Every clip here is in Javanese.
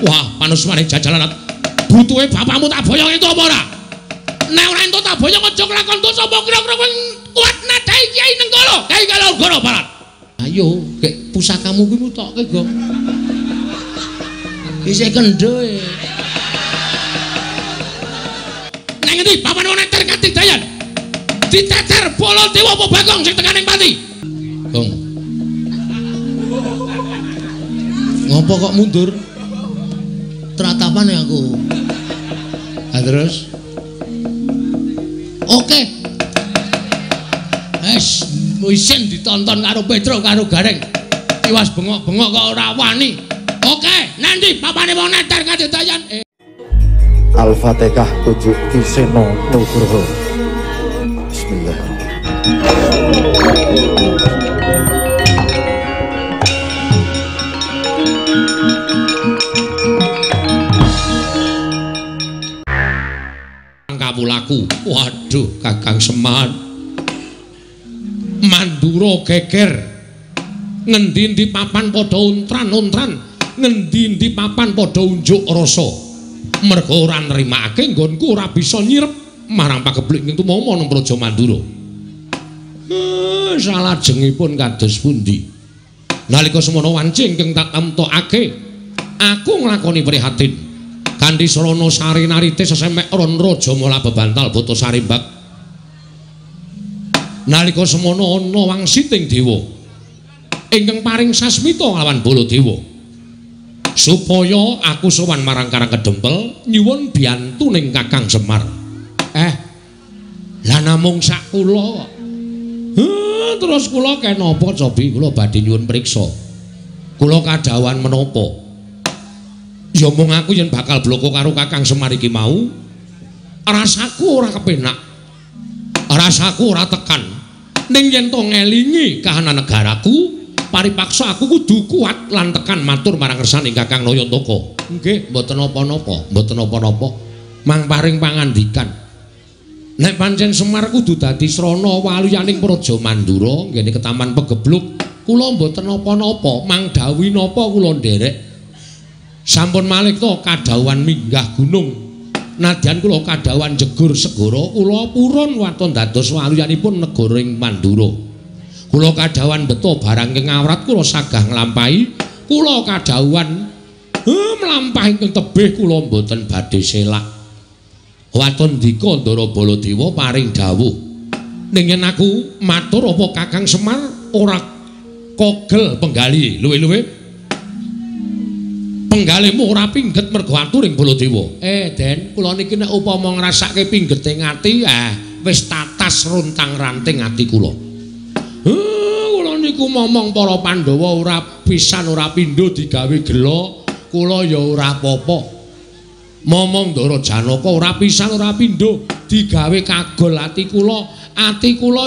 Wah, panusmane jajalan butuhe bapakmu tak boyong entuk apa ora? Nek ora entuk tak boyong aja kelakon dosa apa kira-kira kowe kuat nadai Kyai Nenggala, Kyai Kalogoro Barat. Ayo, gek pusakamu kuwi mutokke, Gong. Isih kendho e. Nang ngendi papan wong neter katidayan? Diteter Baladewa apa Bagong sing tekaning pati? Gong. Ngopo kok mundur? Tratapan ya aku. Ha terus? Oke. Wes isin ditonton karo Petro karo Gareng. Tiwas bengok-bengok kok ora wani. Oke, nanti papane wong neter katidayan. Al-Fatihah 7 Ki Seno Nugroho. Bismillahirrahmanirrahim. Kawulaku. Waduh, Kakang Semar. Mandura geger. Ngendi-endi papan padha untran-untran, ngendi-endi papan padha unjuk rasa. Merga ora nrimakake nggonku ora bisa nyirep marang pagebluk ing tumama nang Praja Mandura. Salajengipun kados pundi? Nalika semono wanci ingkang tak temtokake, aku nglakoni prihatin. Kanthi sarana sari narite sesemek ron raja mala bebantal bata sarimbak. Nalika semono ana wangsiting dewa ingkang paring sasmita lawan Baladewa supaya aku sowan marang Karang Kedempel nyuwun biyantuning Kakang Semar. Lah namung sak kula kok. Terus kula kenapa cobi kula badhe nyuwun priksa. Kula kadhawuhan menapa? Ya mung aku yen bakal bloko karo Kakang Semar iki mau, rasaku ora kepenak. Rasaku ora tekan. Ning yen to ngelingi kahanan negaraku, paripaksa aku kudu kuat lan tekan matur marang kersane Kakang Nayantaka. Nggih, mboten napa-napa, mboten napa-napa. Mang paring pangandikan. Nek pancen Semar kudu dadi srana waluyaning Praja Mandura nggene ketaman pegebluk, kula mboten napa-napa, mang dawuhi napa kula nderek. Sampun malih to kadhawuhan minggah gunung. Nadyan kula kadhawuhan jegur segara, kula purun waton dados waluyanipun negara ing Mandura. Kula kadhawuhan beto barang ing awrat kula sagah nglampahi, kula kadhawuhan mlampah ingkang tebih kula mboten badhe selak. Waton ndika Ndara Baladewa paring dawuh. Ning yen aku matur apa Kakang Semar ora kogel penggali luwe-luwe penggalihmu ora pingget mergo aturing Baladewa. Den, kula niki nek upama ngrasake pinggete ati, wis tatas runtang-ranting ati kula. Kula niku momong para Pandhawa ora pisan ora pindho digawe gela, kula ya ora apa-apa. Momong Ndara Janaka ora pisan ora pindho digawe kagol ati kula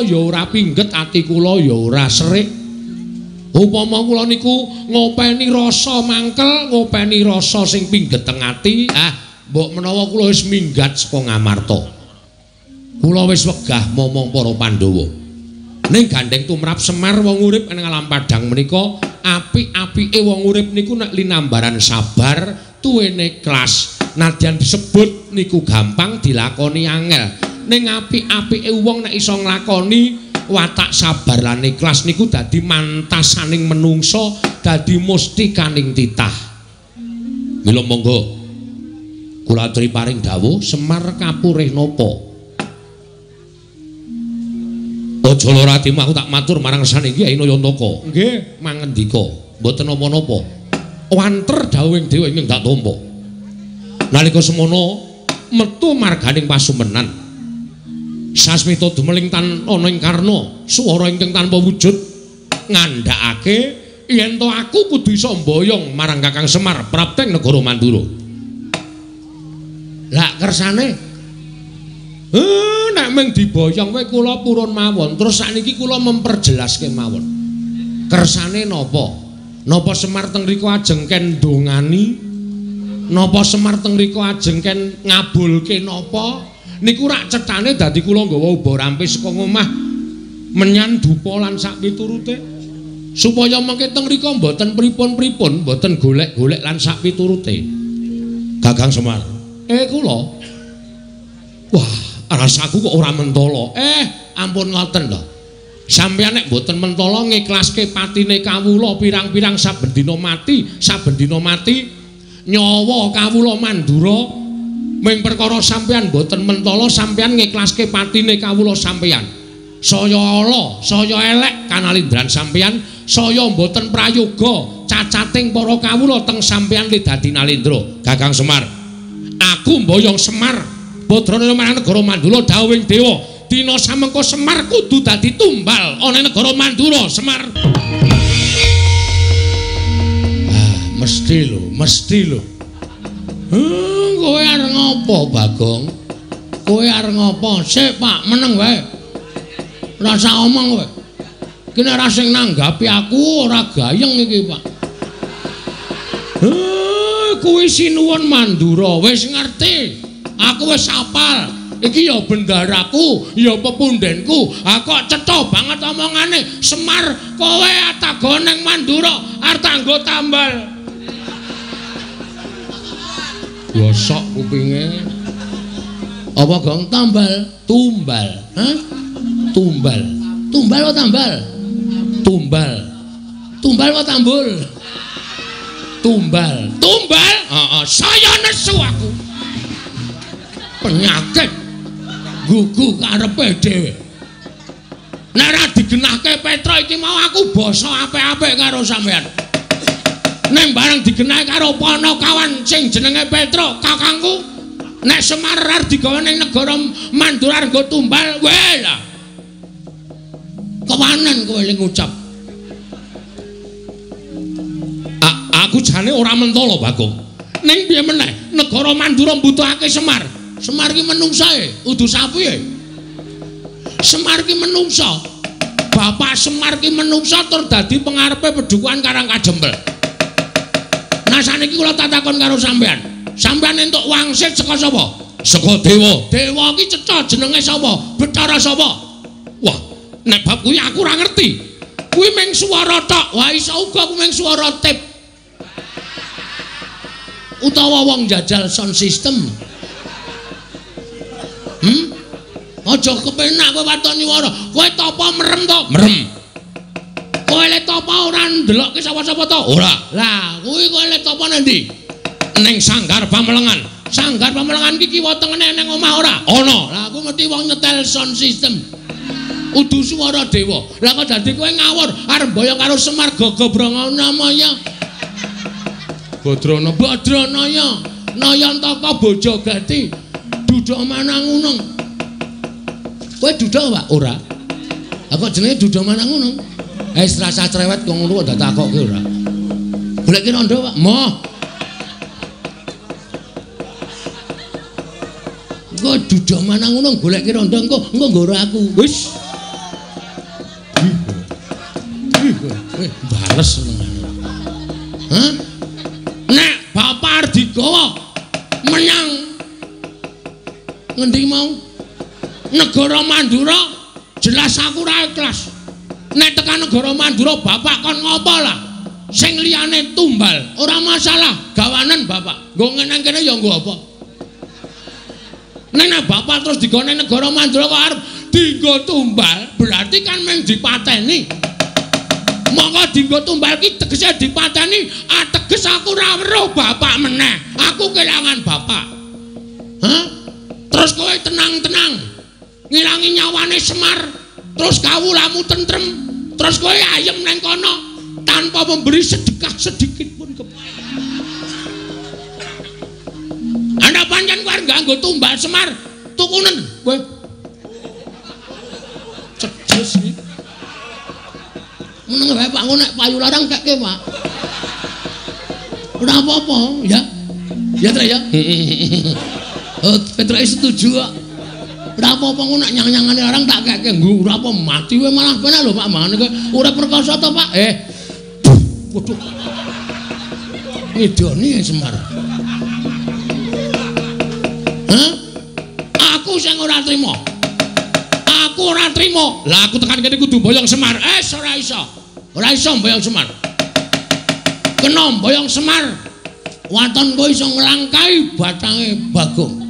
ya ora pingget, ati kula ya ora serik. Upama kula niku ngopeni rasa mangkel, ngopeni rasa sing pingget teng ati, mbok menawa kula wis minggat saka Ngamarta. Kula wis wegah momong para Pandhawa. Ning gandeng tumrap Semar wong urip ing alam padhang menika, apik-apike wong urip niku nek linambaran sabar, tuwene ikhlas. Nadyan disebut niku gampang dilakoni angel. Ning apik-apike wong nek iso nglakoni watak sabar lan ikhlas niku dadi mantasaning menungso, dadi mustikaning titah. Mila monggo kula aturi paring dawuh Semar kapurih napa? Aja lara atimu, aku tak matur marang kersane Kyai Nayantaka. Nggih, mangendika, mboten napa-napa. Wanter dawuhing dewa ingkang tak tampa. Nalika semono metu marganing pasumenan. Sasmita dumeling tan ana ing karna, swara ingkang tanpa wujud ngandhakake yen to aku kudu iso mboyong marang Kakang Semar prapteng negara Mandura. Lah kersane nek mung diboyong kowe kula purun mawon. Terus sakniki kula memperjelas kemawon. Kersane napa? Napa Semar teng mriku ajeng ken ndongani? Napa Semar teng mriku ajeng ken ngabulke napa? Niku rak cethane dadi kula nggawa uba rampe saka ngomah menyan dupa lan sak piturute supaya mengke teng mriku mboten pripun-pripun, mboten golek-golek lan sak piturute. Kakang Semar. Kula. Wah, rasaku kok ora mentala. Ampun ngoten lho. Sampeyan nek mboten mentala ngiklaske patine kawula pirang-pirang saben dina mati, saben dina mati nyawa kawula Mandura ming perkara sampeyan mboten mentala sampeyan ngiklaske patine kawula sampeyan. Saya ala, saya elek kanalindran sampeyan, saya mboten prayoga cacating para kawula teng sampeyan li dadi nalindra. Kakang Semar, aku mboyong Semar Badrana marang negara Mandura dawuhing dewa. Dina samengko Semar kudu dadi tumbal ana negara Mandura, Semar. Ah, mesti lho, mesti lho. Kowe arep ngopo, Bagong? Kowe arep ngopo? Sik, Pak, meneng wae. Rasa omong kowe. Iki nek ora sing nanggapi aku ora gayeng iki, Pak. Kuwi sinuwun Mandura, wis ngerti. Aku wis apal. Iki ya bendaraku, ya pepundenku. Ha kok cetha banget omongane. Semar, kowe atago ning Mandura arep tanggo tambal. Gosok kupinge. Apa gong tambal? Tumbal. Hah? Tumbal. Tumbal apa tambal? Tumbal. Tumbal apa tambul? Tumbal. Tumbal? Heeh, saya nesu aku. Penyakit gugu karepe dhewe. Nek ora digenahke Petra iki mau aku basa apik-apik karo sampean. Ning bareng digenahke karo Panakawan sing jenenge Petra, kakangku, nek Semar arep digawa ning negara Mandura nggo tumbal, weh lah. Kewanen kowe ling ngucap. Aku jane ora mentala, Bagong. Ning piye meneh, negara Mandura mbutuhake Semar. Semar ki menungsa e, udu sapi e. Semar ki menungsa. Bapak Semar ki menungsa tur dadi pengarepe pedukuhan Karang Kajempel. Nah saniki kula tatakon karo sampean. Sampean entuk wangsit saka sapa? Saka dewa. Dewa ki cetha jenenge sapa? Bathara sapa? Wah, nek bab kuwi aku ora ngerti. Kuwi mung swara tok. Wah, iso uga kuwi mung swara tip. Utawa wong jajal sound system. Aja kepenak kowe waton nyuwara. Kowe tapa merem to? Merem. Kowe le tapa ora ndelokke sapa-sapa to? Ora. Lah, kuwi kowe le tapa nang ndi? Ning Sanggar Pamelengan. Sanggar Pamelengan iki kiwa tengene ning omah ora? Ana. Lah, aku ngerti wong nyetel sound system. Udu swara dewa. Lah kok dadi kowe ngawur arep mboyong karo Semar Gagabranganamaya. Badrana Badranaya Nayantaka Bojogati. Duda Manangunung. Kowe duda, Pak? Ora. Lah kok jenenge Duda Manangunung? Wis rasa cerewet kok ngono kok takokke ora. Goleki rondo, Pak. Moh. Kok Duda Manangunung goleki rondo engko engko nggoro aku. Wis. Bales senengane. Hah? Nek bapak arep digawa menyang ngendi mau? Negara Mandura, jelas aku ora ikhlas. Nek tekan negara Mandura bapak kon ngopo lah? Sing liyane tumbal, ora masalah, gawanen bapak. Nggo ngeneng kene ya nggo apa? Nek bapak terus digone negara Mandura kok arep dienggo tumbal, berarti kan mung dipateni. Monggo dienggo tumbal ki tegese dipateni, ateges aku ora weruh bapak meneh. Aku kelangan bapak. Hah? Terus kowe tenang-tenang ngilangi nyawane Semar, terus kawulamu tentrem, terus kowe ayem neng kono tanpa memberi sedekah sedikit pun ke. Anda pancen kowe nganggo tumbal Semar, tukunen kowe. Cedes iki. Meneng wae Pak, ngono nek payu larang kekke, Pak. Ora apa-apa, ya. Ya, Tre ya. Oh, Petruk setuju kok. Ora apa-apa ngono nek nyang-nyangane larang tak kekke. Nggo ora apa mati wae malah penak lho Pak, mangane kowe urip perkasa to, Pak? Waduh. Ngidoni Semar. Hah? Aku sing ora trima. Aku ora trima. Lah aku tekan kene kudu mboyong Semar. Ora iso. Ora iso mboyong Semar. Kena mboyong Semar. Waton kowe iso nglangkai batange Bagong.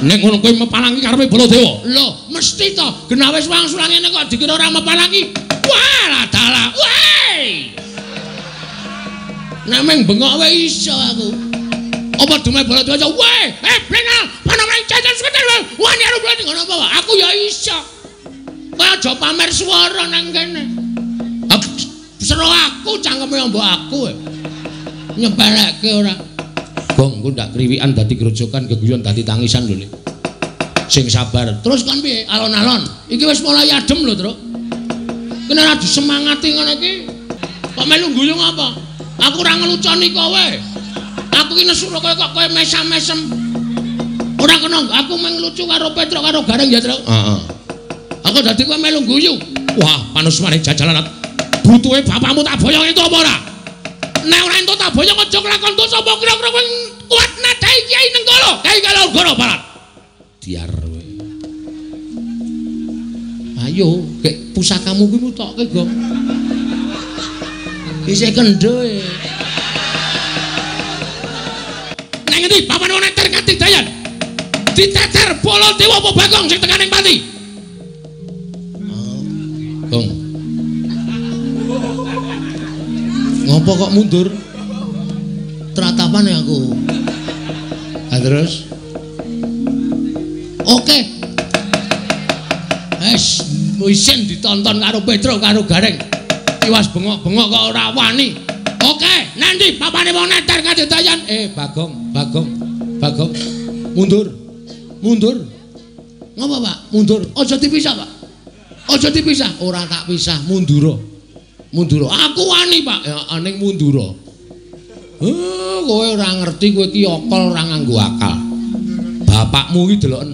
Nek ngono kowe mepalangi karepe Baladewa. Lho, mesti to. Genah wis wangsulan ngene kok dikira ora mepalangi. Wah, dalah. Weh. Nek meng bengok wae iso aku. Apa dume Baladewa? Weh, blenal, panamane jajan seketer. Wani karo Baladewa ngono apa? Aku ya iso. Kowe aja pamer swara nang kene. Sero aku cangkeme mbok aku. Nyepelekke ora. Gong, engko ndak kriwikan dadi grojokan, geguyon dadi tangisan lho, Lik. Sing sabar. Terus kon piye? Alon-alon. Iki wis mulai adem lho, Truk. Kena ora disemangati ngono iki. Kok melu guyu apa? Aku ora ngeluconi kowe. Aku ki nesu kowe kok kowe mesam-mesem. Ora kena aku mung lucu karo Petruk karo Gareng ya, Truk. Heeh. Aku dadi kowe melu guyu. Wah, panusmane jajalan. Butuhe bapakmu tak boyong itu apa ora? Nek ora entuk tak boyong aja kelakon dosa apa kira-kira kowe kuat nadai Kyai Nenggala, Kyai Kalogoro Barat. Diar kowe. Ayo, gek pusakamu kuwi mutokke, Gong. Isih kendho e. Nang ngendi papan wong neter katidayan? Diteter Baladewa apa Bagong sing tekaning pati? Oh, Gong. Ngopo kok mundur? Tratapan ya aku. Ah terus? Oke. Wes, isin ditonton karo Petruk karo Gareng. Tiwas bengok-bengok kok ora wani. Oke, nanti papane wong neter kadedayan. Bagong, Bagong, Bagong. Mundur. Mundur. Ngopo, Pak? Mundur. Aja dipisah, Pak. Aja dipisah. Ora tak pisah, mundura. Mundura. Aku wani, Pak. Ya ning mundura. Kowe ora ngerti kowe iki akal ora nganggo akal. Bapakmu iki deloken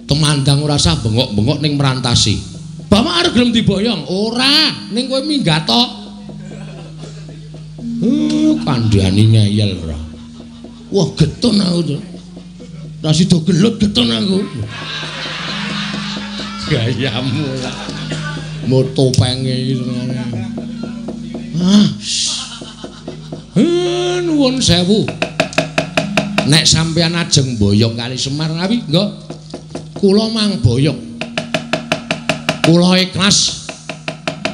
temandang ora sah bengok-bengok ning merantasi. Bapak arep gelem diboyong? Ora, ning kowe minggat to. Kandhani ngeyel ora. Wah, getun aku to. Ora sida gelut getun aku. Gayamu ora. Motopenge iki senengane. Ah. Nuwun sewu. Nek sampeyan ajeng boyong kali Semar ngawi, nggih. Kula mang boyong. Kula ikhlas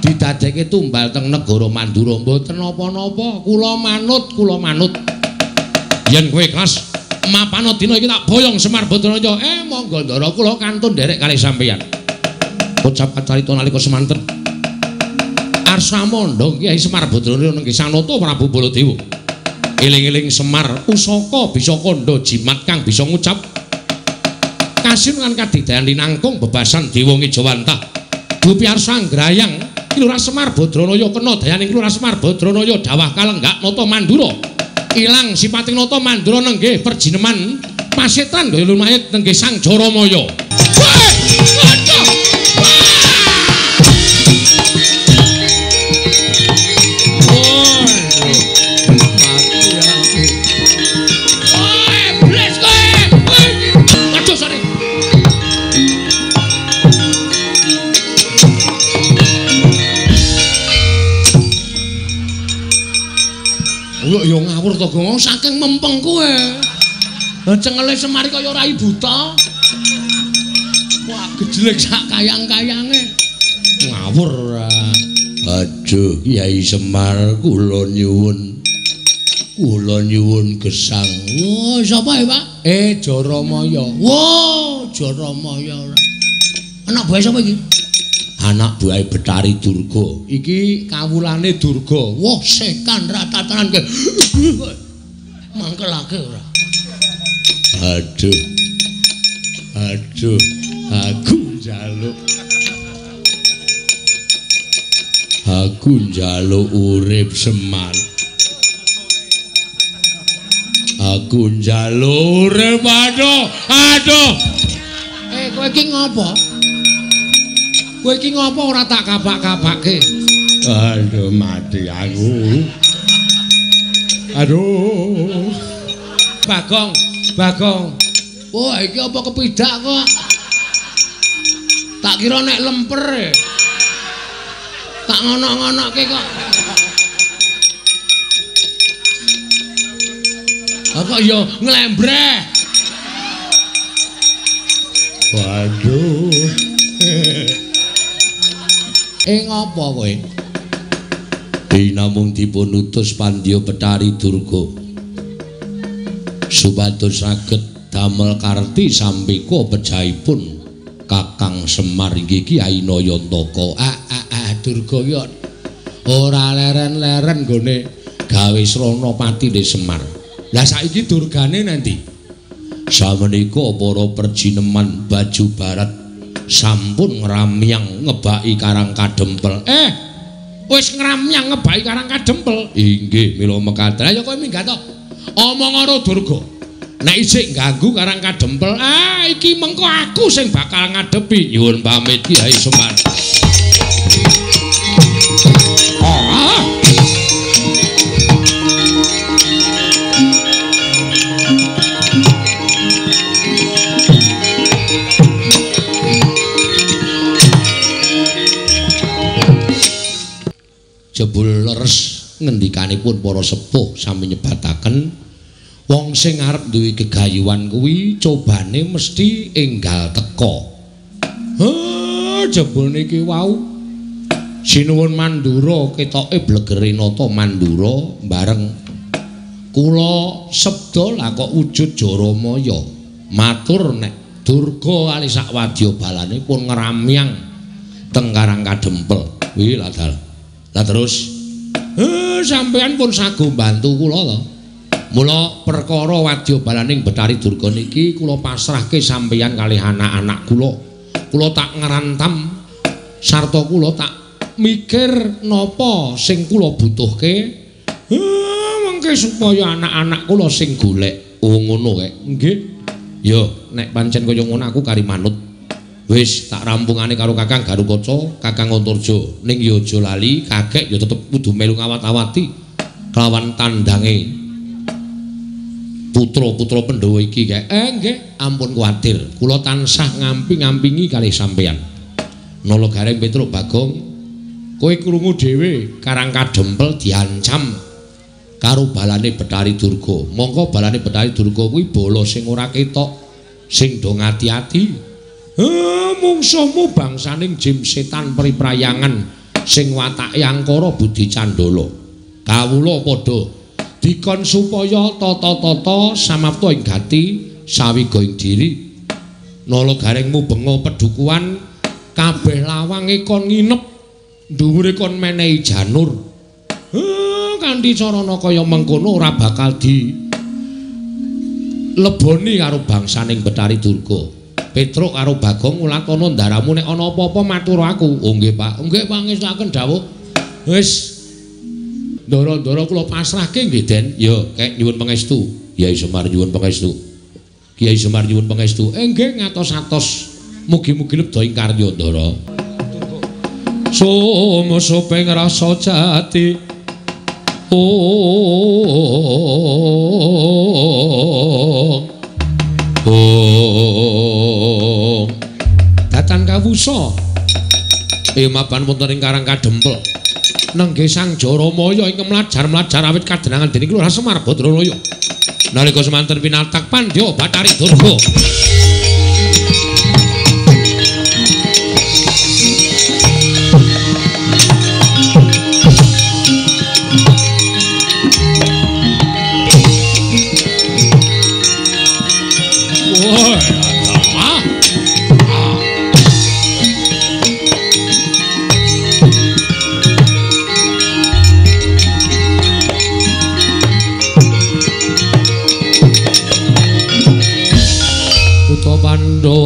didadekke tumbal teng negara Mandura mboten napa-napa. Kula manut, kula manut. Yen kowe ikhlas mapana dina iki tak boyong Semar Badranaya. Monggo ndara kula kantun nderek kali sampeyan. Ucap kacarita nalika semanten. Arsa mondhong Kyai Semar Badranaya nenggih Sanata Prabu Baladewa. Eling-eling Semar pusaka bisa kandha jimat kang bisa ngucap kasin lan kadidayan linangkung bebasan dewa ngejawantah. Dupi arsa nggrayang Ki Lurah Semar Badranaya kena dayaning Ki Lurah Semar Badranaya dawah kalenggak nata Mandura. Ilang sipating nata Mandura nenggih perjineman pasetan gaya lumayit nenggih Sang Jaramaya. Ya ngawur to, Gong, saking mempeng kowe. Lah cengele Semar kaya rai buta. Wah, gejlek sak kayang-kayange. Ngawur ora. Aduh, Kyai Semar kula nyuwun. Kula nyuwun gesang. Wah, sapa ya, Pak? Jaramaya. Wah, Jaramaya ora. Anak buahe sapa iki? Anak buahe Betari Durga. Iki kawulane Durga. Wah, setan ratatanan ke. Mangkelake ora. Aduh. Aduh, aku njaluk. Aku njaluk urip Semar. Aku njaluk urip. Aduh, aduh. Kowe iki ngopo? Kowe iki ngopo ora tak kapak-kapake? Aduh, mati aku. Aduh. Bagong, Bagong. Wah, iki apa kepidak kok? Tak kira nek lemper. Tak ngono-ngonoke kok. Kok ya nglembreh. Waduh. Ngopo kowe? Namung dipun utus Pandya Betari Durga supados saged damel karti sampika pejahipun Kakang Semar inggih Kyai Nayantaka. Durga ki ora leren-leren nggone gawe srana patine Semar. Lah saiki durgane nanti? Samenika para perjineman baju barat sampun ngramyang ngebaki Karang Kadempel. Wis ngramyang ngebaki Karang Kadempel. Inggih, mila mekaten. Ayo kowe minggat to. Omong karo Durga. Nek isih ganggu Karang Kadempel, iki mengko aku sing bakal ngadepi. Nyuwun pamit Kyai Semar. Jebul leres ngendikanipun para sepuh sami nyebataken wong sing arep duwe gegayuhan kuwi cobane mesti enggal teka. Jebul niki wau sinuwun Mandura ketoke blegere nata Mandura bareng kula sabda lah kok wujud Jaramaya matur nek Durga kali sak wadya balane pun ngramyang teng Karang Kadempel. Wih ladal. Lah terus sampeyan pun sago bantu kula to. Mula perkara wadya balaning Betari Durga niki kula pasrahke sampeyan kalih anak-anak kula. Kula tak ngrantam sarta kula tak mikir napa sing kula butuhke. Mengke supaya anak-anak kula sing golek. Oh ngono kek. Nggih. Ya nek pancen kaya ngono aku kari manut. Wis tak rampungane karo Kakang Garukaca, Kakang Antarja. Ning ya aja lali, kakek ya tetep kudu melu ngawat-awati kelawan tandange putra-putra Pandhawa iki kek. Nggih, ampun kuwatir. Kula tansah ngampi-ngampingi kalih sampeyan. Nala Gareng Petruk Bagong, kowe krungu dhewe Karang Kadempel diancam karo balane Betari Durga. Mongko balane Betari Durga kuwi bala sing ora ketok, sing do ngati-ati. Mungsuhmu bangsaning jim setan priprayangan sing watake angkara budi candala. Kawula padha dikon supaya tata-tata samapta ing gati sawiga ing diri. Nala Gareng mubenga pedukuhan kabeh lawange kon nginep, dhuwure kon menehi janur. Kanthi carana kaya mengkono ora bakal di leboni karo bangsaning Betari Durga. Petruk karo Bagong ulatana ndaramu nek ana apa-apa matur aku. Oh nggih Pak, nggih pangestuaken dawuh. Wis ndara-ndara kula pasrahke nggih Den. Ya, kek nyuwun pangestu. Kyai Semar nyuwun pangestu. Kyai Semar nyuwun pangestu. Nggih ngatos-atos. Mugi-mugi lebda ing karya ndara. Sumesuping rasa jati. Oh. Datan kawusa mapan wonten ing Karang Kadempel nenggih Sang Jaramaya ingkang mlajar-mlajar awit kadenangan dening Kelurahan Semar Badranaya nalika semanten pinatak Pandya Bathari Durga.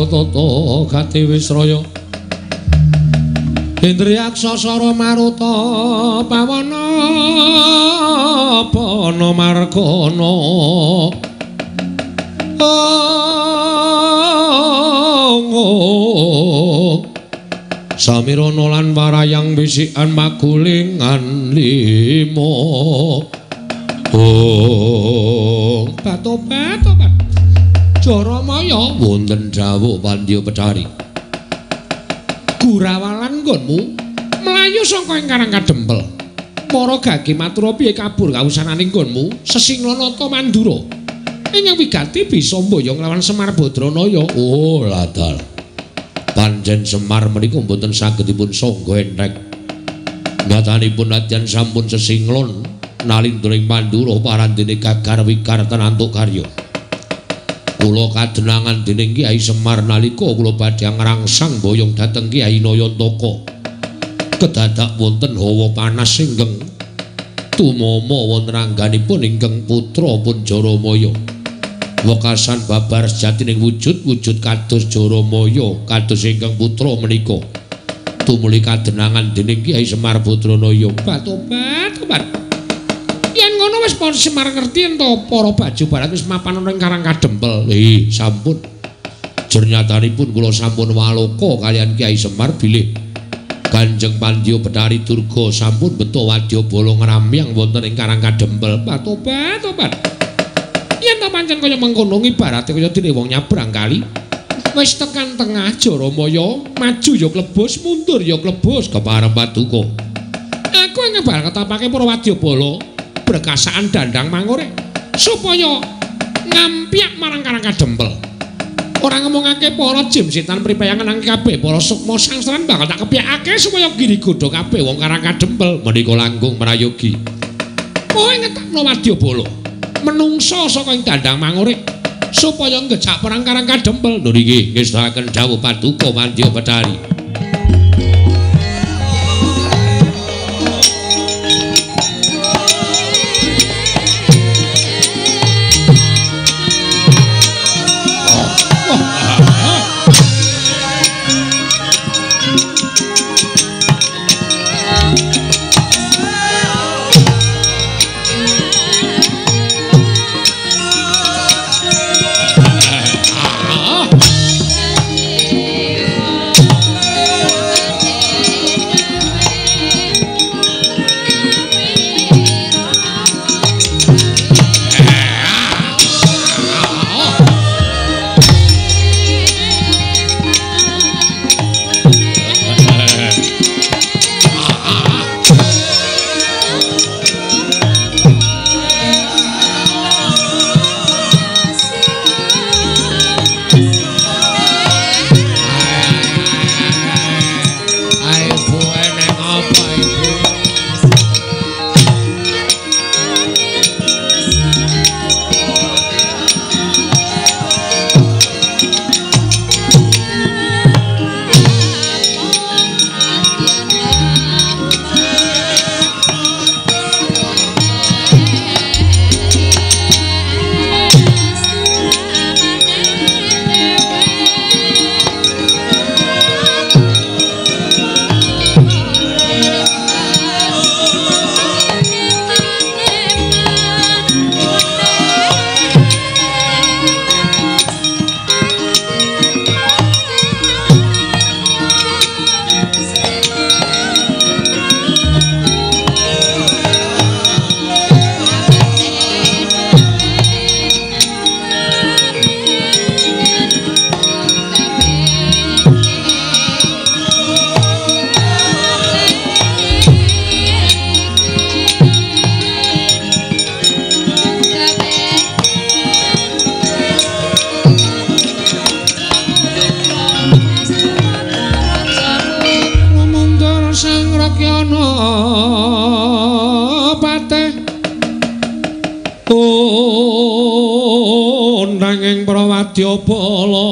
Tata gati wisraya Indriyaksa sara maruta pawana pana margana Samirana lan warayang bisikan magulingan lima. Oh, batobat-tobat. Jaramaya wonten dawuh Pandya Betari. Gurawalan nggonmu mlayu saka ing Karang Kadempel. Para gage matura piye kabur kawusananing nggonmu Sesinglanata Mandura. Ingkang wigati bisa mboyong lawan Semar Badranaya. Oh, ladal. Pancen Semar menika mboten saged dipun sangga entheng. Nyatanipun nadyan sampun sesinglon nalindra ing Mandura parandene gagar wikar tenantuk karya. Kula kadenangan dening Kyai Semar nalika kula badhe ngrangsang boyong dhateng Kyai Nayantaka. Kedadak wonten hawa panas ingkang tumama wonten angganipun ingkang putra pun Jaramaya. Wekasan babar sejatining wujud-wujud kados Jaramaya kados ingkang putra menika. Tumuli kadenangan dening Kyai Semar Badranaya. Tobat, tobat. Yen ngono wis para Semar ngerti ento para baju barat wis mapan ana ing Karang Kadempel. Sampun. Jernyatanipun kula sampun waloka kaliyan Kyai Semar bilih Kanjeng Pandya Betari Durga sampun beto wadyabala ngramyang wonten ing Karang Kadempel. Tobat, tobat. Yen ta pancen kaya mengkono ibarate kaya dene wong nyabrang kali. Wis tekan tengah Jaramaya, maju ya klebus, mundur ya klebus kepareng paduka. Aku ing ngebal ketapake para wadyabala brekasaan dandang mangore supaya ngampyak marang Karang Kadempel. Ora ngomongake para jim setan pripayangan nang kabeh para sukma sangsaran bakal tak kepyakake supaya giri godha kabeh wong Karang Kadempel menika langkung prayogi. Kowe ngetapno wadyabala menungsa saka ing dandang mangore supaya ngejak perang Karang Kadempel. Lho niki ngestakaken dawuh paduka Mandya Betari. Nanging prawadyabala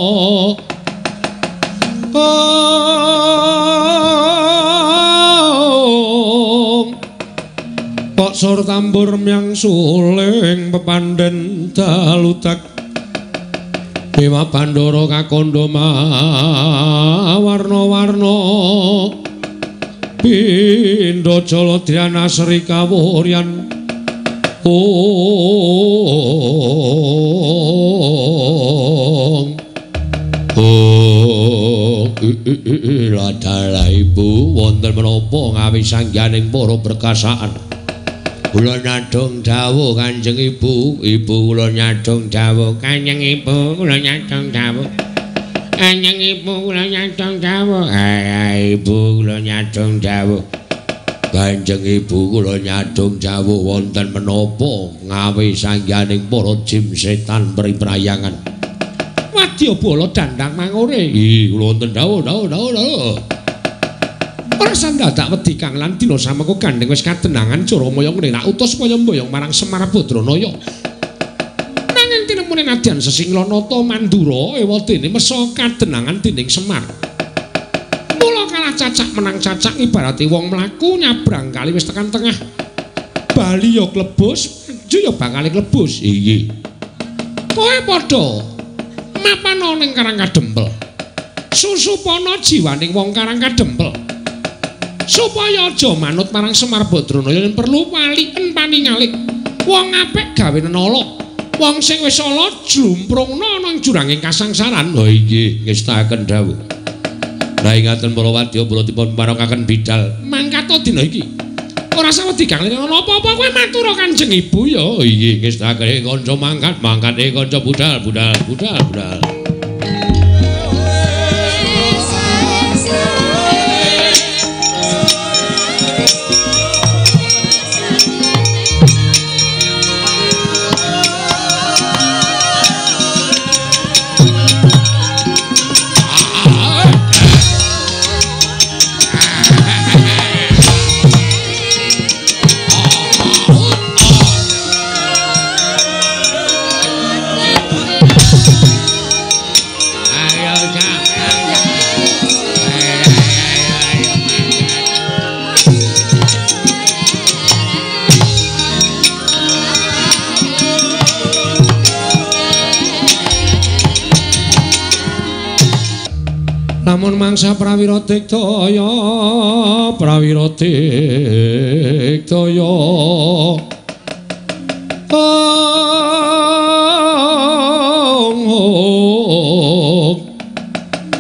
kok sur tambur myang suling pepandhen dalutak Dewa Bandara kakandha mawarna-warna pindha jaladyana Sri Kawuryan. Ladalah ibu wonten menapa ngawisangganing para perkasaan. Kula nyadong dawuh Kanjeng Ibu, ibu kula nyadong dawuh Kanjeng Ibu, kula nyadong dawuh Kanjeng Ibu, kula nyadong dawuh. Ibu kula nyadong dawuh. Kanjeng Ibu kula nyadong jawuh wonten menapa ngawe sangyaning para jim setan priprayangan. Wadyabala dandang mangure. Ih, kula wonten dawuh dawuh dawuh dawuh. Ora sandadak wedi Kang lan dina samengko gandeng wis kadenangan Jaramaya ngene nak utus kaya mboyong marang Semar Badranaya. Nanging tinemune nadyan Sesinglanata Mandura ewadene mesa kadenangan dening Semar. Mula kalah cacak menang cacak ibarate wong mlaku nyabrang kali wis tekan tengah. Bali ya klebus, maju ya bakale klebus. Iya. Kowe padha mapana ning Karang Kadempel. Susupana jiwaning wong Karang Kadempel. Supaya aja manut marang Semar Badranaya yen perlu waliken paningalik. Wong apik gawe nenala. Wong sing wis ala jlumprungna ana ing juranging kasangsaran. Oh inggih, ngestakaken dawuh. Lah ingaten para wadya kula dipun parengaken bidal mangkata dina iki. Ora sawedi Kang Lin ana apa-apa kowe matur Kanjeng Ibu ya. Oh inggih, ngestakaken kanca mangkat, mangkate kanca budal, budal, budal, budal. Lamun mangsa prawira diktaya, prawira diktaya. Ong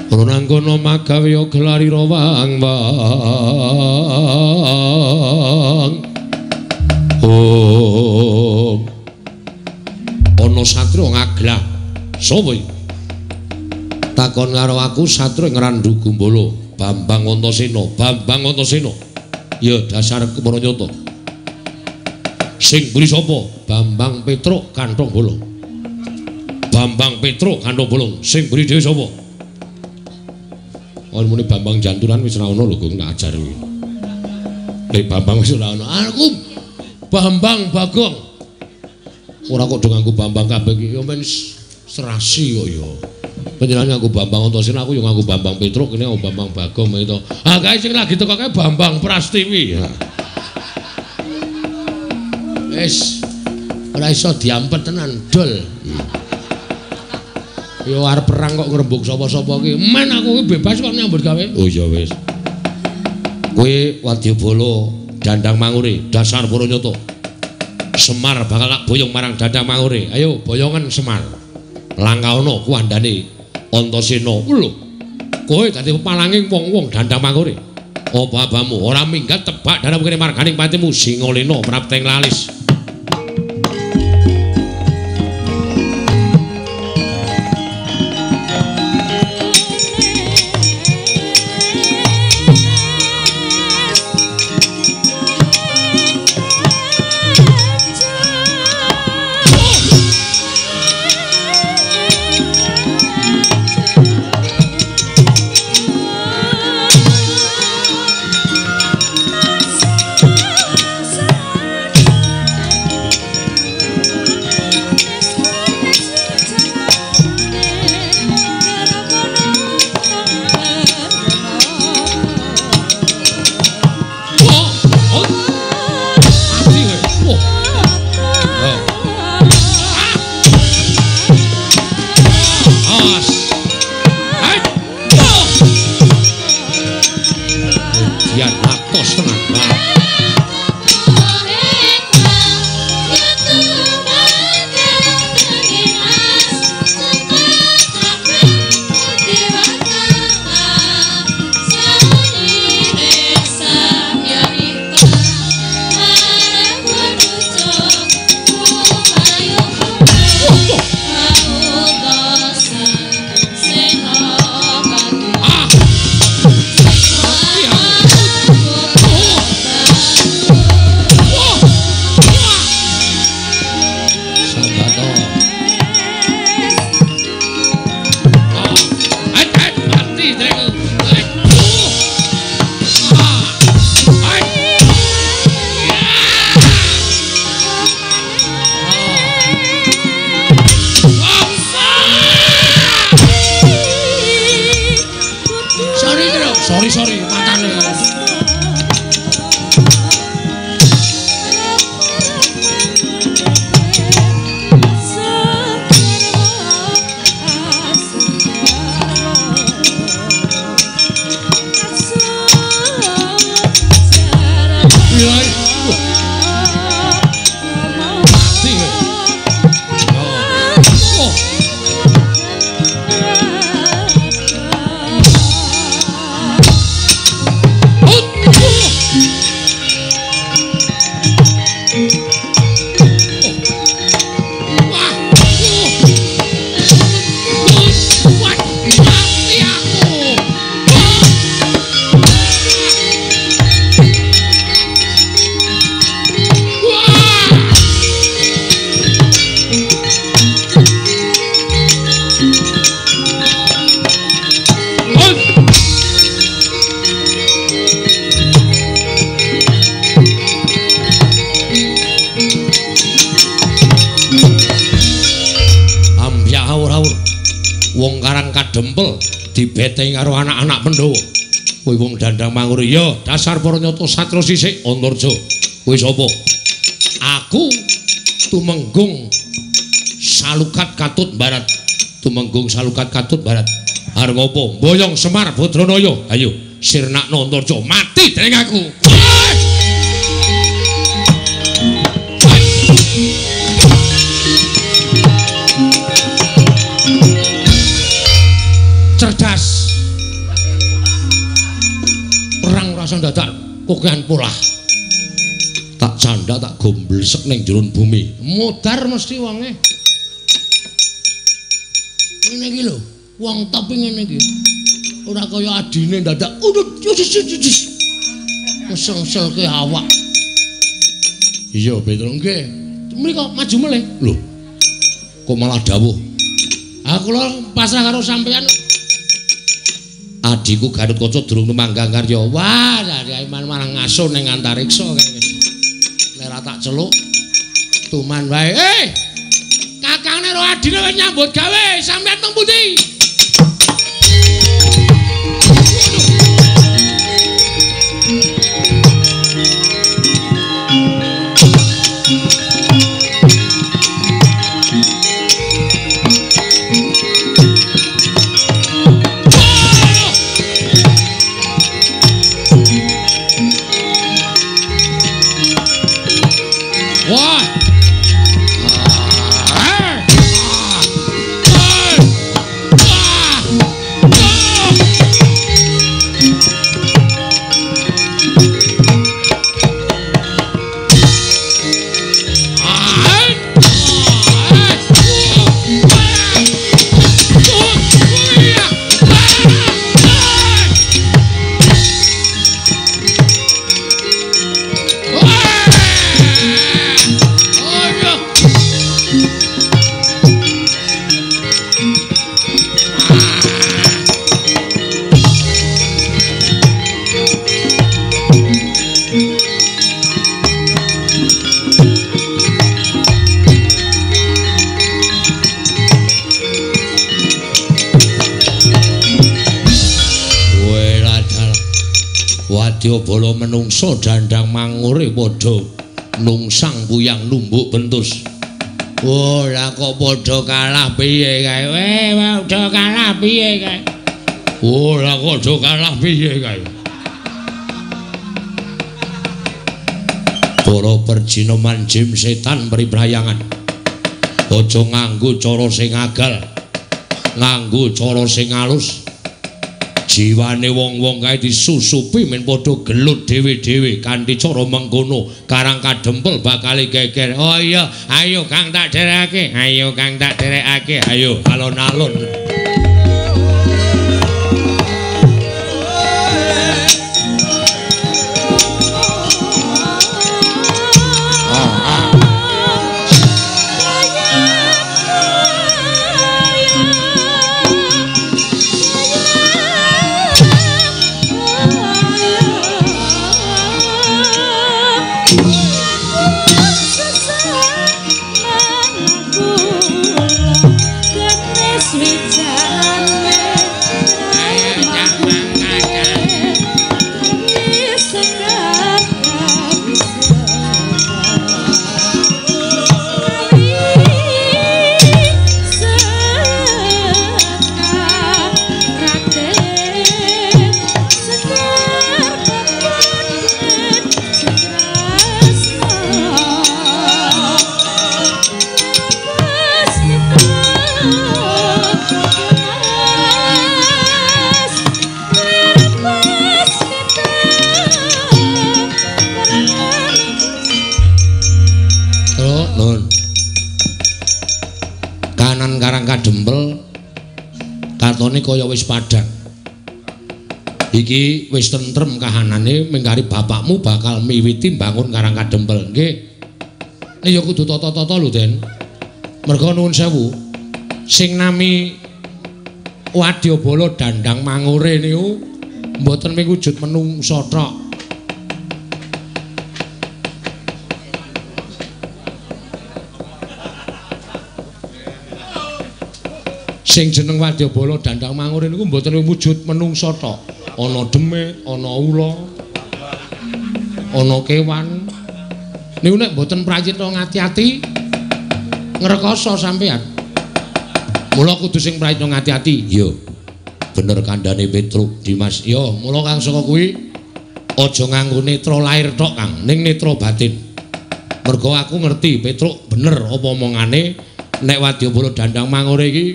Runangkono magawe gelarira wang wang. Ong ana satria ngaglah. Sapa iki? Takon karo aku satria Ngrandu Gumbala, Bambang Antasena, Bambang Antasena. Ya dasar kepara nyata. Sing mburi sapa? Bambang Petruk Kanthong Bolong. Bambang Petruk Kanthong Bolong. Sing mburi dhewe sapa? Oh muni Bambang Janturan wis ora ono lho Gong tak ajar kuwi. Nek Bambang wis ora ono. Aku Bambang Bagong. Ora kok do nganggo Bambang kabeh iki ya men serasi kok ya. Panjenengan nganggo Bambang Antasena, aku yo nganggo Bambang Petruk, kene nganggo Bambang Bagong itu. Ah kae sing lagi teko kae Bambang Prastiwi. Wis ora iso diampet tenan, dol. Yo arep perang kok ngrembug sapa-sapa iki. Men aku iki bebas kok nyambut gawe. Oh iya wis. Kowe wadyabala Dandang Mangure, dasar para nyata. Semar bakal tak boyong marang Dandang Mangure. Ayo boyongen Semar. Langkaana kuwandane Antasena. Lho, kowe dadi pepalanging wong-wong Dandang Mangure. Apa abamu ora minggat tebak dalam kene marganing patimu Singalena prapteng lalis. Wong Karang Kadempel dibetengi karo anak-anak Pandhawa. Kuwi wong Dandang Mangure ya dasar para nyata satria sisik Antarja. Kuwi sapa? Aku Tumenggung Salukat Katut Barat. Tumenggung Salukat Katut Barat. Arep ngopo? Mboyong Semar Badranaya. Ayo sirnakno Antarja mati dening aku. Cerdas. Perang rasa dadak kokehan polah. Tak canda tak gomblesek ning jero bumi. Modar mesti wonge. Ngene iki lho, wong top ngene iki. Ora kaya adine dadak ngesel-ngeselke awak. Iya, Petro nggih. Mriko maju melih. Lho. Kok malah dawuh? Ah kula pasrah karo sampeyan. Adhiku Gatotkaca durung tumanggang karya. Wah, dari malah ngasuh ning antariksa kae wis. Nek ora tak celuk tuman wae. Kakangne karo adine wis nyambut gawe, sampeyan teng pundi? Wah. Wadyabala menungsa dandang mangure padha nungsang puyang numbuk bentus. Oh, lah kok padha kalah piye kae? Padha kalah piye kae? Oh, lah kok padha kalah piye kae? Para perjinoman jim setan priprayangan. Aja nganggo cara sing agal, nganggo cara sing alus. Jiwane wong-wong kae disusupi men padha gelut dhewe-dhewe kanthi cara mengkono Karang Kadempel bakal geger. Oh iya, ayo Kang tak derekake, ayo Kang tak derekake, ayo alon-alon. Kadempel katone kaya wis padhang. Iki wis tentrem kahanane mengkari bapakmu bakal miwiti mbangun Karang Kadempel. Nggih. Nek ya kudu tata-tata lho, Den. Merga nuwun sewu. Sing nami Wadyabala Dandang Mangure niku mboten mung wujud menungsa tok. Sing jeneng Wadyabala Dandang Mangure niku mboten wujud menungsa tok. Ana demit, ana ula, ana kewan. Niku nek mboten prayitna ngati-ati ngrekoso sampean. Mula kudu sing prayitna ngati-ati. Iya. Bener kandhane Petruk Dimas. Ya, mula kang saka kuwi aja nganggo netra lair tok, Kang, ning netra batin. Mergo aku ngerti Petruk bener apa omongane nek Wadyabala Dandang Mangure iki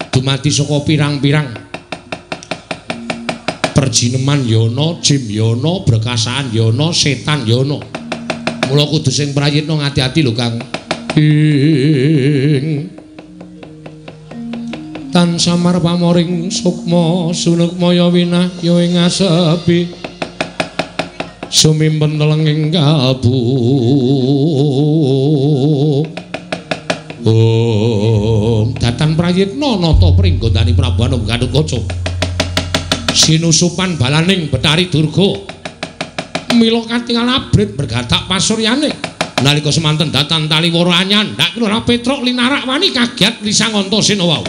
dumadi saka pirang-pirang perjineman ya ana, jim ya ana, brekasaan ya ana, setan ya ana. Mula kudu sing prayitna ngati-ati lho, Kang. Ing tan samar pamoring sukma sunukmaya winahya ing asepi sumimpen telenging kalbu. Om datan prayitna nata pringgondani Prabu Anom Gatotkaca sinusupan balaning Betari Durga mila katingal abrit bergatak pasuryane nalika semanten datan taliwara anyandhak Lurah Petruk linarak wani kagiat lisang Antasena wau.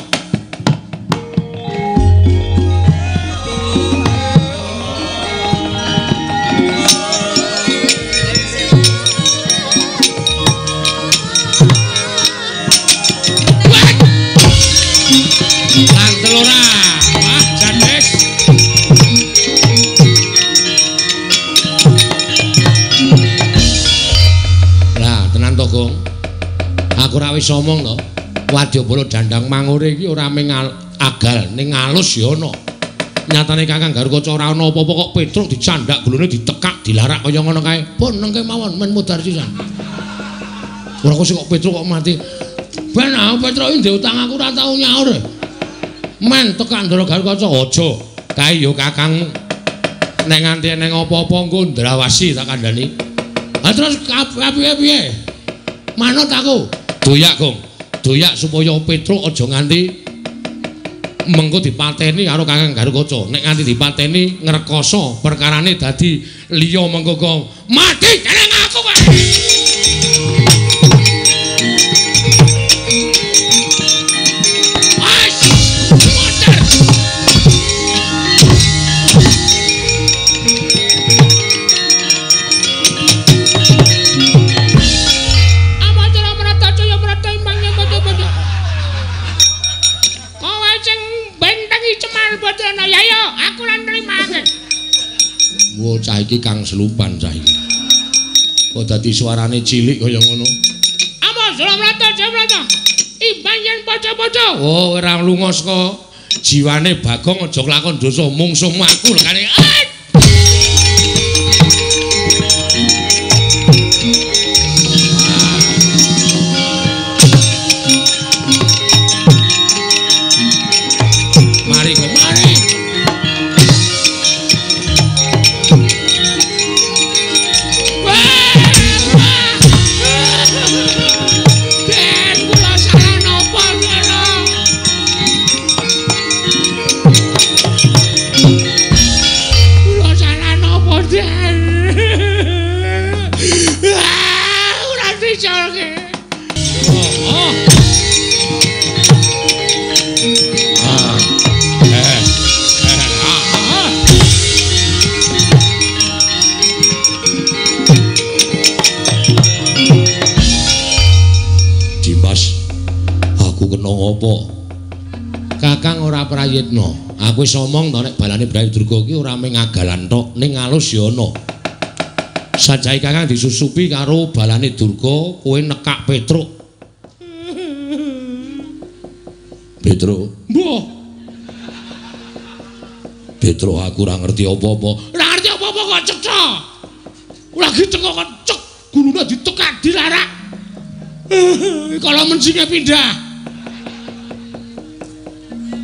Aku ora wis omong to. Wadyabala Dandang Mangure iki ora mung agal ning alus ya ana. Nyatane Kakang Garukaca ora ana apa-apa kok Petruk dicandak gulune ditekak dilarak kaya ngono kae. Pun nengke mawon men mudhar sisan. Ora kok kok Petruk kok mati. Ben aku Petruk iki ndek utang aku ora tau nyaur. Men tekak Ndara Garukaca aja. Kae ya kakangmu. Nek nganti eneng apa-apa engko ndrawasi tak kandhani. Ha terus piye-piye? Manut aku. Doyak, Gong. Doyak supaya Petruk aja nganti mengko dipateni karo Kakang Garukaca. Nek nganti dipateni ngrekoso perkarane dadi liya mengko kok mati jeneng aku kowe. Wo cah iki kang selupan cah iki. Kok dadi suarane cilik kaya ngono. Amos Jlamrata Jlamrata. Imbang yen paca-paca. Oh ora lunga saka jiwane Bagong aja kelakon dosa mungsuhmu aku lekane. Mari kok mari. Kakang ora prayitna. Aku wis omong to nek balane Brawi Durga iki ora mung agalan tok, ning alus ya ana. Sajae Kakang disusupi karo balane Durga, kowe nekak Petruk. Petruk, mbuh. Petruk aku ora ngerti apa-apa. Ora ngerti apa-apa kok cetha. Lagi teko kok cek gulune ditekak dilarak. Kalau mencinge pindah.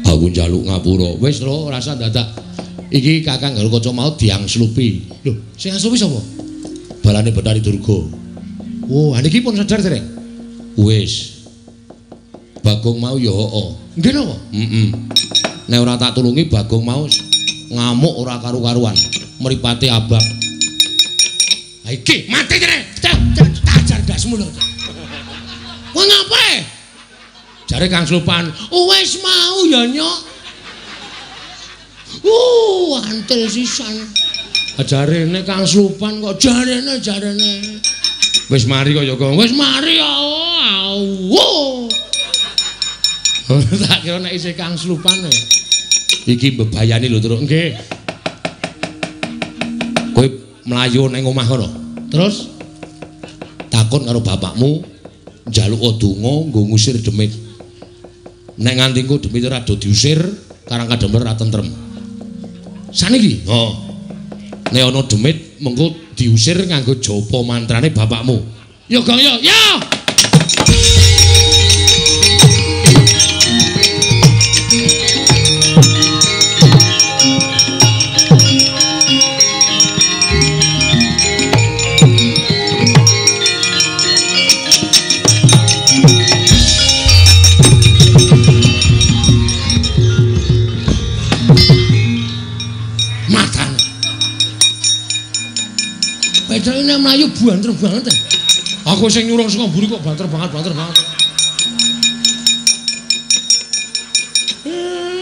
Aku njaluk ngapura. Wis lho, rasa dadak. Iki Kakang Garukaca mau diangslupi. Lho, sing angslupi sapa? Balane Betari Durga. Oh, niki pun sadar dereng? Wis. Bagong mau ya heeh. Nggih napa? Heeh. Nek ora tak tulungi Bagong mau ngamuk ora karu-karuan. Mripate abang. Ha iki mati jere. Tak ajar ndasmu lho. Kowe ngapa? Jare Kang Slupan, "Wis mau ya, Nyok." Antil sisan. Jarene Kang Slupan kok jarene. Wis mari kok ya, Gong. Wis mari ya. Tak kira nek isih Kang Slupan e. Iki mbebayani lho, Truk. Nggih. Kowe mlayu ning omah kono. Terus takon karo bapakmu njaluk donga nggo ngusir demit. Nek nganti engko demit ora do diusir, Karang Kadempel ora tentrem. Saniki, heeh. Nek ana demit mengko diusir nganggo japa mantrane bapakmu. Ya Gong ya. Ya. Ini mlayu banter banget. Aku sing nyurung saka mburi kok banter banget.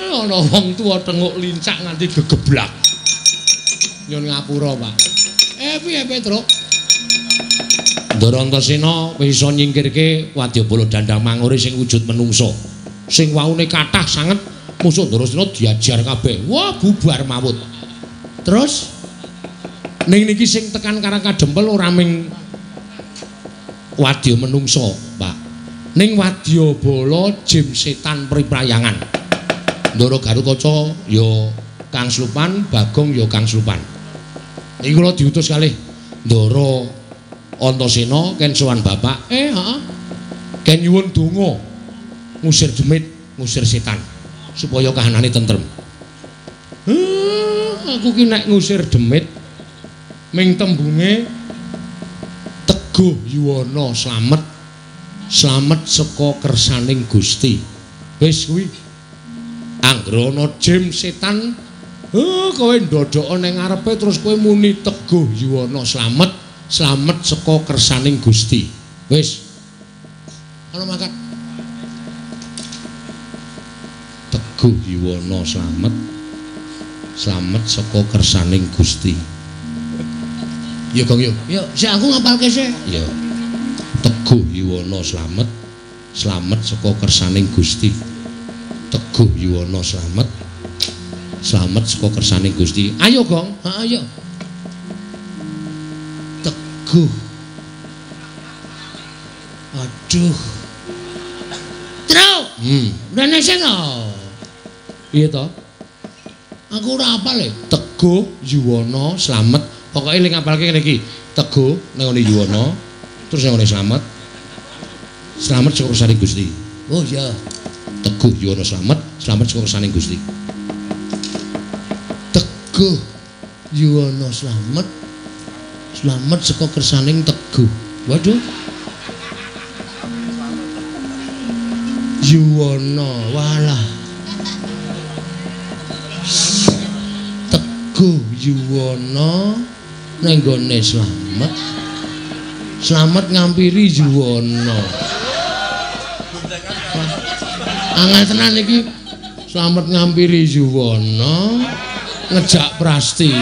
Ana wong tuwa tenguk lincak nganti gegeblak. Nyun ngapura, Pak. Piye Petruk? Ndara Antasena wis iso nyingkirke wadyabala Dandang Mangure sing wujud menungsa. Sing waune kathah sanget musuh Ndarasena diajar kabeh. Wah, bubar mawut. Terus ning niki sing tekan Karang Kadempel ora ming wadya menungsa, Pak. Ning wadyabala jim setan priprayangan. Ndara Garukaca ya Kang Slupan, Bagong ya Kang Slupan. Niki kula diutus kalih Ndara Antasena ken sowan bapak. Heeh. Ken nyuwun donga ngusir demit, ngusir setan supaya kahanane tentrem. Aku ki nek ngusir demit ming tembunge Teguh Yuwana slamet, slamet saka kersaning Gusti. Wis kuwi. Anggere ana jim setan, kowe ndodhoka ning ngarepe terus kowe muni Teguh Yuwana slamet, slamet saka kersaning Gusti. Wis. Ana mangkat. Teguh Yuwana slamet, slamet saka kersaning Gusti. Ya Gong yo. Yo, sik aku ngapalke sik. Ya. Teguh Yuwana slamet, slamet saka kersaning Gusti. Teguh Yuwana slamet, slamet saka kersaning Gusti. Ayo Gong, heeh ayo. Teguh. Aduh. Truk. Rene sing to. Piye to? Aku ora apal e. Teguh Yuwana slamet. Pokoke ling ngapalke ngene iki. Teguh nang ngene Yuwana, terus nang ngene slamet. Slamet saka kersaning Gusti. Oh iya. Teguh Yuwana slamet, slamet saka kersaning Gusti. Teguh Yuwana slamet, slamet saka kersaning Teguh. Waduh. Yuwana, walah. Teguh Yuwana nang nggone slamet, slamet ngampiri Yuwana. Angel tenan iki. Slamet ngampiri Yuwana ngejak Prastiwi.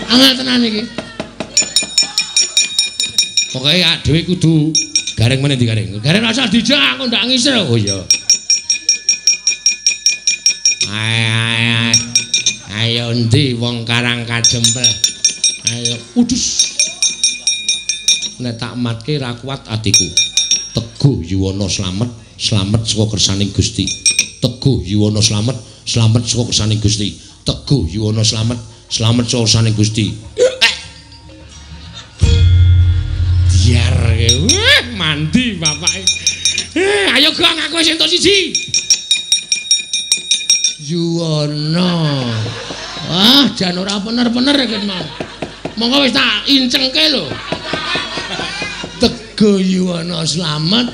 Angel tenan iki. Pokoke dhewe kudu gareng meneh digareng. Gareng rasa dijak aku ndak ngisir. Oh iya. Ayo endi wong Karang Kadempel. Ayo udus. Nek tak matke ra kuat atiku. Teguh Yuwana slamet, slamet saka kersaning Gusti. Teguh Yuwana slamet, slamet saka kersaning Gusti. Teguh Yuwana slamet, slamet saka kersaning Gusti. Diar mandi bapake. Ayo Gong, aku wis entuk siji. Yuwana. Wah, jan ora bener-bener iki mau. Monggo wis tak incengke lho. Teguh Yuwana slamet,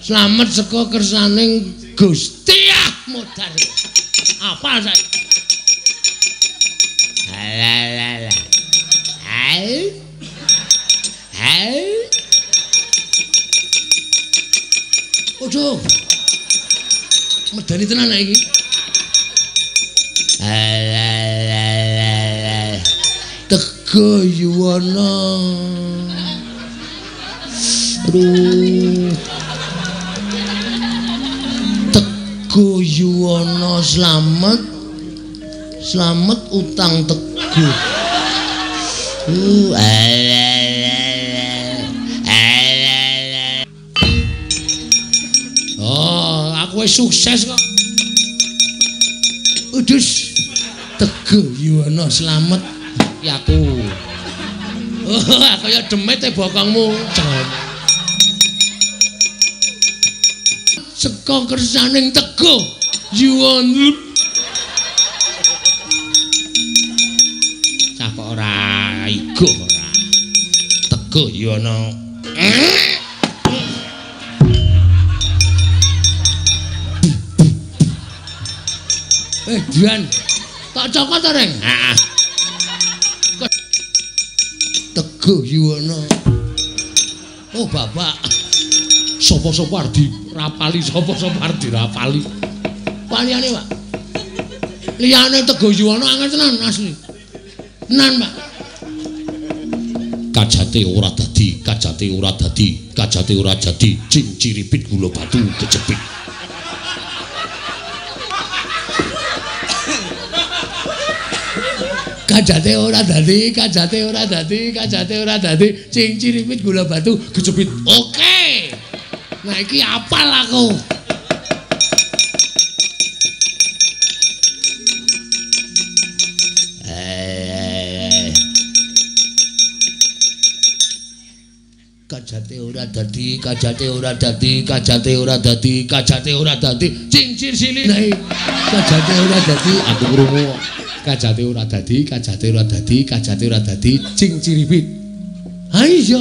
slamet saka kersaning Gusti. Ah, modar. Apal saiki. Alah. Hai. Hai. Aduh. Medeni tenan nek iki. Teguh Yuwana. Aduh. Teguh Yuwana slamet. Slamet utang Teguh. Oh, aku wis sukses kok. Udus. Teguh Yuwana slamet iki aku. Oh, kaya demit e bokongmu. Seka kersaning Teguh Yuwana. Cah kok ora iguh ora. Teguh Yuwana. Duan. Tak cokot to, Reng? Heeh. Teguh Yuwana. Oh, bapak. Sapa-sapa arep dirapali, sapa-sapa arep dirapali. Paliyane, Pak. Liyane Teguh Yuwana angel tenan asli. Tenan, Pak. Kajate ora dadi, kajate ora dadi, kajate ora jadi, cing ciripit gula batu kejepit. Kajate ora dadi, kajate ora dadi, kajate ora dadi, cing ciripit gula batu kejepit. Oke. Nah iki apal aku. Kajate ora dadi, kajate ora dadi, kajate ora dadi, kajate ora dadi, cincir silih. Kajate ora dadi, aku krungu. Kajate ora dadi, kajate ora dadi, kajate ora dadi, cing ciripit. Ha iya.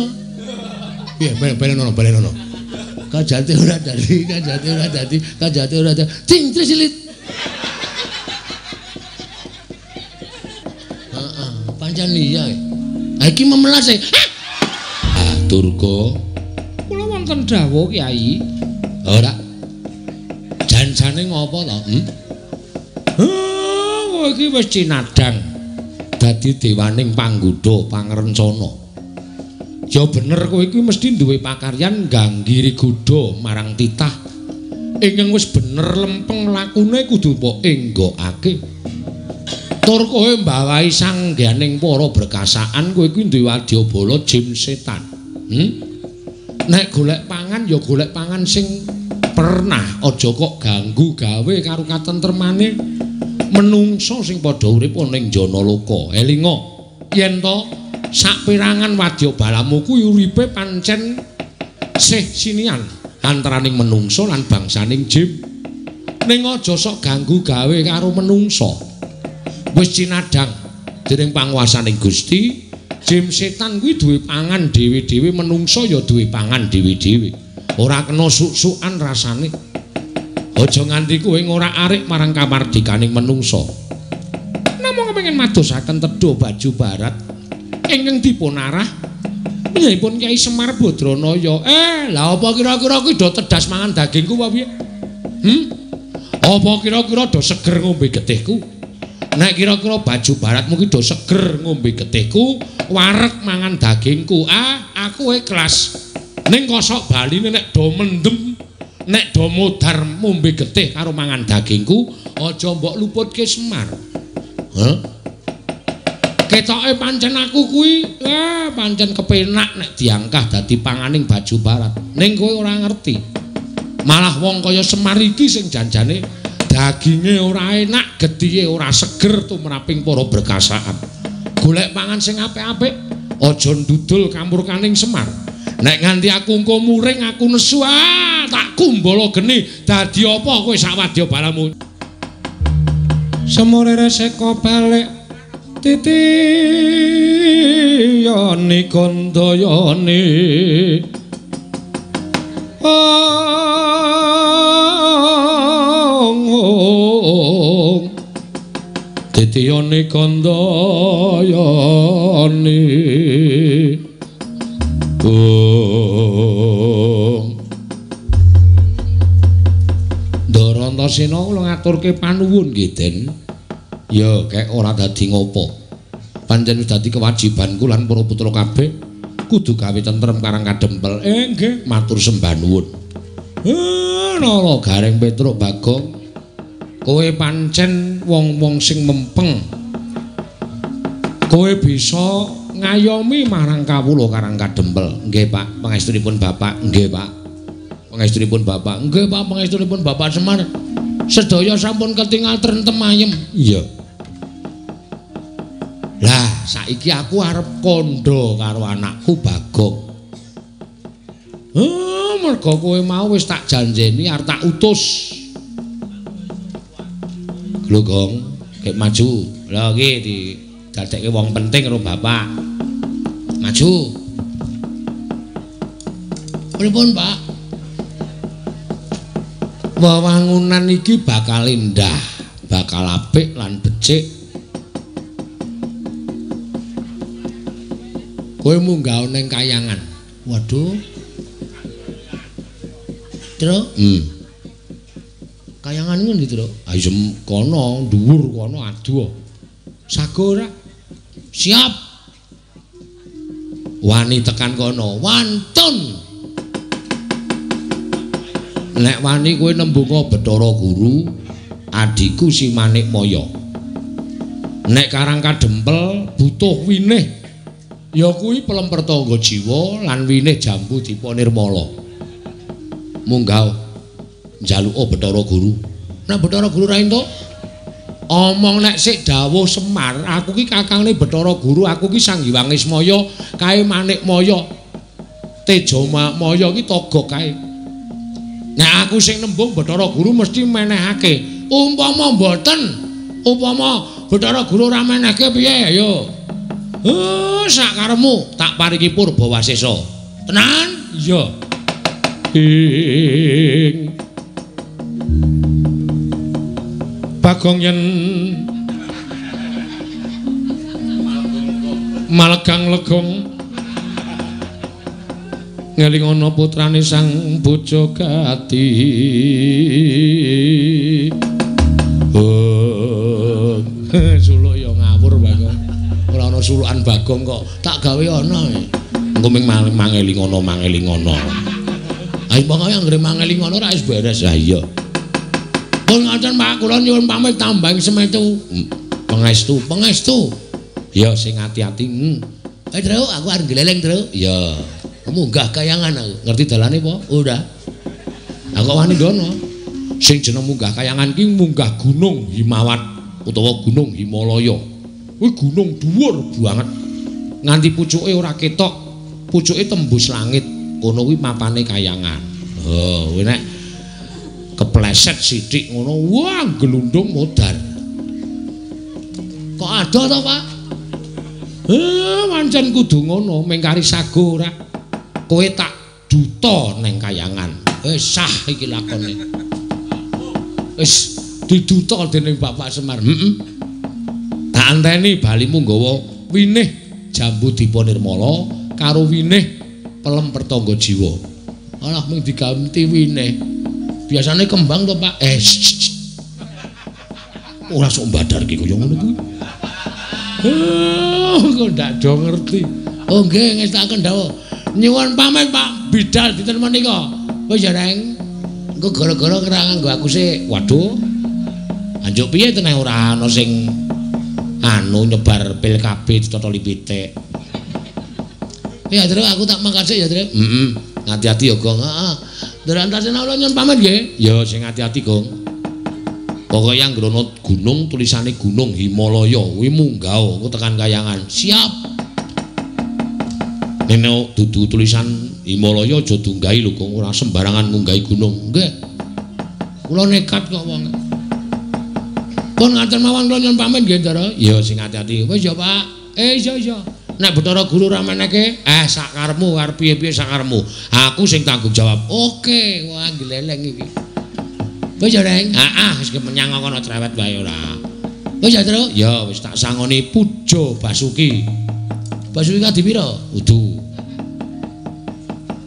Piye balen ono, balen ono. Kajate ora dadi, kajate ora dadi, kajate ora dadi, cing silit. Heeh, pancen iya. Ha iki memelas e. Ah, Durga. Kula wonten dawuh, Kyai. Ora. Jan-jane ngopo to? Hmm? Kowe iki wis cinadhang dadi dewaning panggoda pangrencana. Ya bener kowe iki mesti duwe pakaryan ngganggiri godha marang titah. Ingkang wis bener lempeng lakune kudu mbok enggokake. Tur kowe mbawahi sangganing para berkasaan kowe iki duwe wadyabala jim setan. Hmm? Nek golek pangan ya golek pangan sing pernah, aja kok ganggu gawe karo katentremane menungso sing padha urip ana ing Janaloka. Elinga yen to saperangan wadyabalamu kuwi uripe pancen sih sinian antaraning menungso lan bangsaning jim. Ning aja sok ganggu gawe karo menungso. Wis cinadhang dening panguwasaning Gusti, jim setan kuwi duwe pangan dhewe-dhewe, menungso ya duwe pangan dhewe-dhewe. Ora kena suk-sukan rasane. Aja nganti kowe ngorak-arik marang kamardikaning menungsa. Namung kepengin madosaken tedha baju barat ingkang dipunarah panjenenganipun Kyai Semar Badranaya. Lah apa kira-kira kuwi do tedas mangan dagingku apa piye? Hmm? Apa kira-kira do seger ngombe getihku? Nek kira-kira baju baratmu ki do seger ngombe getihku, wareg mangan dagingku. Ah, aku ikhlas. Ning kosok baline nek do mendem, nek do modar ngombe getih karo mangan dagingku, aja mbok luputke Semar. Hah? Ketoke pancen aku kuwi, pancen kepenak nek diangkah dadi panganing baju barat. Ning kowe ora ngerti. Malah wong kaya Semar iki sing janjane daginge ora enak, getihe ora seger tumraping para berkasaan. Golek pangan sing apik-apik, aja ndudul kamurkaning Semar. Nek nganti aku engko muring, aku nesu, tak kumbala geni. Dadi apa kowe sak wadyabalamu? Semurere seka balik titiyane kandayane. Ong titiyane kandayane. Ong. Antasena kula ngaturke panuwun nggih, Den. Ya, kek ora dadi ngopo. Pancen wis dadi kewajibanku lan para putra kabeh kudu gawe tentrem Karang Kadempel. Nggih, matur sembah nuwun. Nala Gareng Petruk Bagong, kowe pancen wong-wong sing mempeng. Kowe bisa ngayomi marang kawula Karang Kadempel. Nggih, Pak, pangestunipun Bapak. Nggih, Pak. Pangestunipun Bapak. Nggih, Pak, pangestunipun Bapak Semar. Sedaya sampun ketingal trentem ayem. Iya. Lah, saiki aku arep kandha karo anakku Bagong. Mergo kowe mau wis tak janjeni arep tak utus. Lho, Gong, gek maju. Lha iki didadekke wong penting karo bapak. Maju. Pripun, Pak? Wewangunan iki bakal indah, bakal apik lan becik. Kowe munggah ning kayangan. Waduh. Tru? Kayangan ngendi, Tru? Ayo kono, dhuwur kono adoh. Sago ora? Siap. Wani tekan kono, wantun. Nek wani kowe nembunga Bathara Guru, adhiku si Manikmaya. Nek Karang Kadempel butuh winih, ya kuwi pelem pertangga jiwa lan winih jambu dipa nirmala. Munggah njaluka Bathara Guru. Nek Bathara Guru ra entuk, omong nek sik dawuh Semar, aku ki kakangne Bathara Guru, aku ki Sang Hyang Ismaya, kae Manikmaya. Teja Maya ki togok kae. Nek aku sing nembung Bathara Guru mesti menehake. Umpama mboten, upama Bathara Guru ora menehke piye ayo. Sak karepmu tak paringi purba wasesa. Tenan? Iya. Ing Bagong yen malegang legong ngelingono putrane sang bojo gati. Oh, suluk ya ngawur Bagong. Ora ana sulukan Bagong kok tak gawe ana. Engko ming mangelingono mangelingono. Ayo pokoke anggere mangelingono ora wis beres. Ha iya. Pun ngoten Pak, kula nyuwun pamit tambang semetu. Pangestu, pangestu. Ya sing ati-ati. Tru, aku arep gleleng, Tru. Ya. Munggah kayangan aku. Ngerti dalane apa? Ora. Aku wani ndono. Sing jeneng munggah kayangan ki munggah Gunung Himawat utawa Gunung Himalaya. Kuwi gunung dhuwur banget. Nganti pucuke ora ketok, pucuke tembus langit. Kono kuwi mapane kayangan. Oh, kuwi nek kepleset sithik ngono, wah glundung modar. Kok adoh to, Pak? Pancen kudu ngono, mengkari sago ora. Kowe tak duta neng kayangan. Wis sah iki lakone. Wis diduta dening Bapak Semar. Heeh. Tak anteni balimu nggawa winih jambu dipa nirmala karo winih pelem pertangga jiwa. Alah mung diganti winih. Biasane kembang to, Pak. Ora sok mbadar iki kaya ngono kuwi. Kok ndak do ngerti. Oh nggih, ngestakaken dawuh. Nyuwun pamit Pak, bidal dinten menika. Wis ya, Reng. Engko gara-gara ora nganggo aku sik. Waduh. Anjuk piye teneh ora ana sing anu nyebar pil KB ditotoli pitik. Ya, Tru, aku tak mangkat sik ya, Tru. Heeh. Ati-ati ya, Gong. Heeh. Ndara Antasena kula nyuwun pamit nggih. Ya, sing ati-ati, Gong. Pokoke anggere ana gunung tulisane Gunung Himalaya kuwi munggah engko tekan kayangan. Siap. Nek dudu tulisan Himalaya aja dunggahi lho, Gong, ora sembarangan ngunggahi gunung. Nggih. Kula nekat kok wong. Pun ngaten mawon kula nyuwun pamit nggih, Ndara. Ya sing ati-ati. Wis ya, Pak. Iya iya. Nek Bathara Guru ora menehke, sak karepmu arep piye-piye sak karepmu. Aku sing tanggung jawab. Oke, wah gleleng iki. Wis ya, Reng. Heeh, wis menyang kono cerewet wae ora. Wis ya, Tru. Ya wis tak sangoni Puja Basuki. Basuki kadi pira? Udu.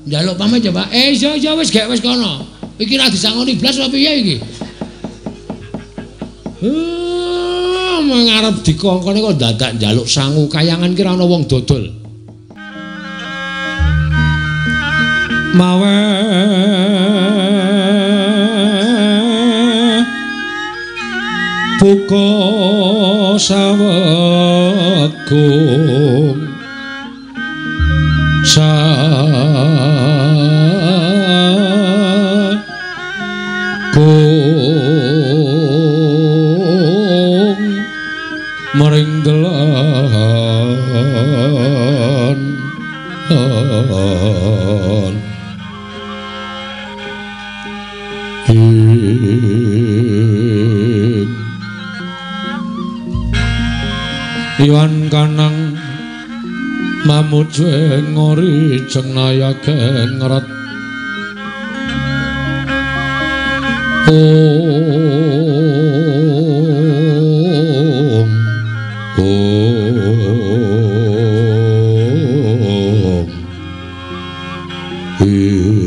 Njaluk pamit ya, Pak. Iya iya wis gek wis kono. Iki ra disangoni blas apa piye iki? Ngarep dikongkone kok dadak njaluk sangu kayangan ki ora ana wong dodol. Mawe buka sawegung sagung mering delan Iwan kanang mamujeng ngori jeng nayaken ngret Om Om Ing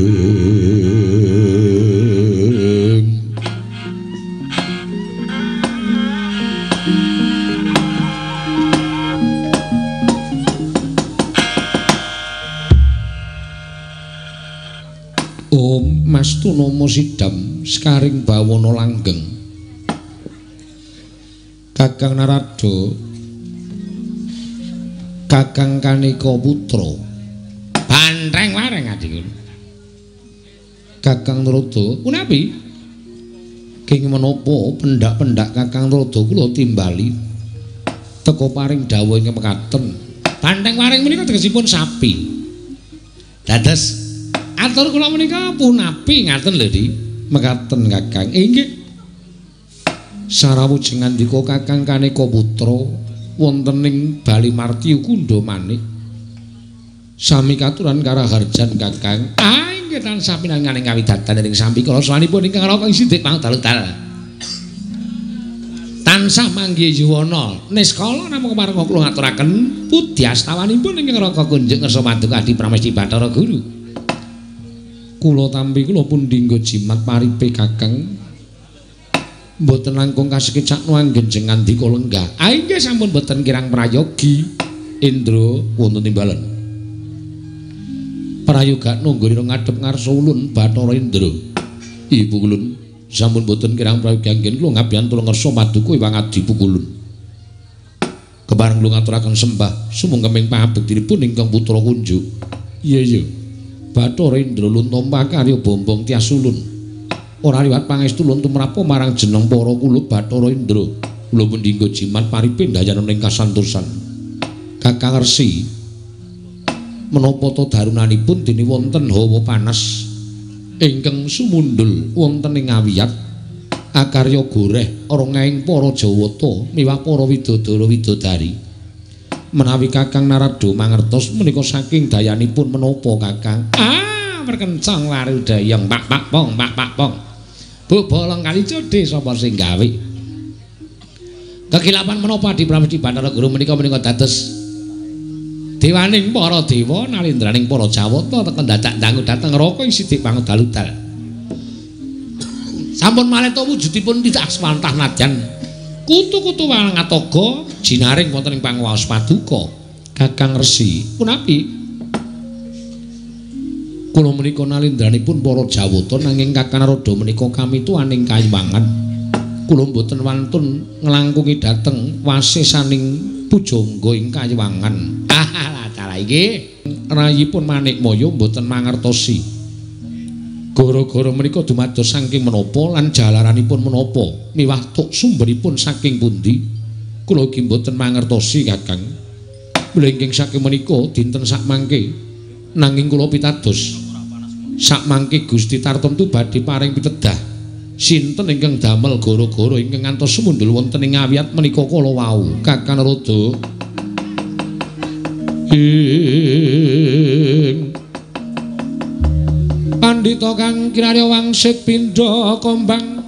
Om Mas Tunomo Sidam sekaring bawana langgeng. Kakang Narada, Kakang Kaneka Putra. Bantreng wareng adikku. Kakang Narada, punapi? King menapa pendak-pendak Kakang Narada kula timbali teka paring dawuh ing mekaten. Bantreng wareng menika tegesipun sapi. Dados atur kula menika punapi ngaten lho, Di. Mekaten Kakang. Inggih. Sarawujeng ngandika Kakang Kaneka Putra wonten ing Bali Martyu Kundha Manik. Sami katuran karaharjan Kakang. Ah inggih tansah pinanganing kawidatan ing sampika rasanipun ingkang raka ing sidik pangdal-dal. Tansah manggihe yuwana. Niskala namung kepareng kula ngaturaken pudyastawanipun ingkang raka kunjuk ngersa paduka Adi Pramesti Bathara Guru. Kula tampi kula pundi nggo jimat paripe Kakang. Mboten langkung kasekecakno anggen jeng ngandika lenggah. Ah inggih sampun mboten kirang prayogi. Indra wonten timbalan. Prayogakno nggone ngadhep ngarsa ulun Bathara Indra. Ibu ulun sampun mboten kirang prayogi anggen kula ngabyantura ngarsa paduka Iwang Adipu kulun. Kepareng kula ngaturaken sembah sumungkeming pangabektinipun ingkang putra kunjuk. Iya iya. Bathara Indra luntompa karya bombong tias ulun. Ora liwat pangestu ulun tumrapa marang jeneng para kula Bathara Indra. Kula pundi nggo jimat paripe ndayana ing kasantosan. Kakang Resi, menapa ta darunanipun dene wonten hawa panas ingkang sumundul wonten ing awiyat akarya goreh rongeng para Jawata miwah para widodara widodari. Menawi Kakang Narada mangertos menika saking dayanipun menapa Kakang? Ah, perkencang warudayang pak pak pong pak pak pong. Bu bolong kali jodhe sapa sing gawe? Kekilapan menapa Adi Pramesti Bathara Guru menika menika dados dewaning para dewa nalindraning para Jawata tekan dadak dangu dhateng neraka ing sidik pangdaludal. Sampun maleta wujudipun tidak swantah nadyan kutu-kutu wangatoga jinaring wonten ing panguwaos paduka. Kakang Resi, punapi? Kula menika nalindranipun para Jawata nanging Kakang Narada menika kamituaning kayiwangan. Kula mboten wantun nglangkungi dhateng wasesaning pujangga ing kayiwangan. Ah, cara iki rayipun Manikmaya mboten mangertosi. Gara-gara menika dumados saking menapa lan jalaranipun menapa miwah tuk sumberipun saking pundi kula ugi mboten mangertosi Kakang. Mlengking saking menika dinten sakmangke nanging kula pitados sakmangke Gusti tartemtu badhe paring pitedah sinten ingkang damel gara-gara ingkang ngantos sumundul wonten ing awiyat menika kala wau Kakang Narada. Ing pandhita kang kinarya wangsit pindha kombang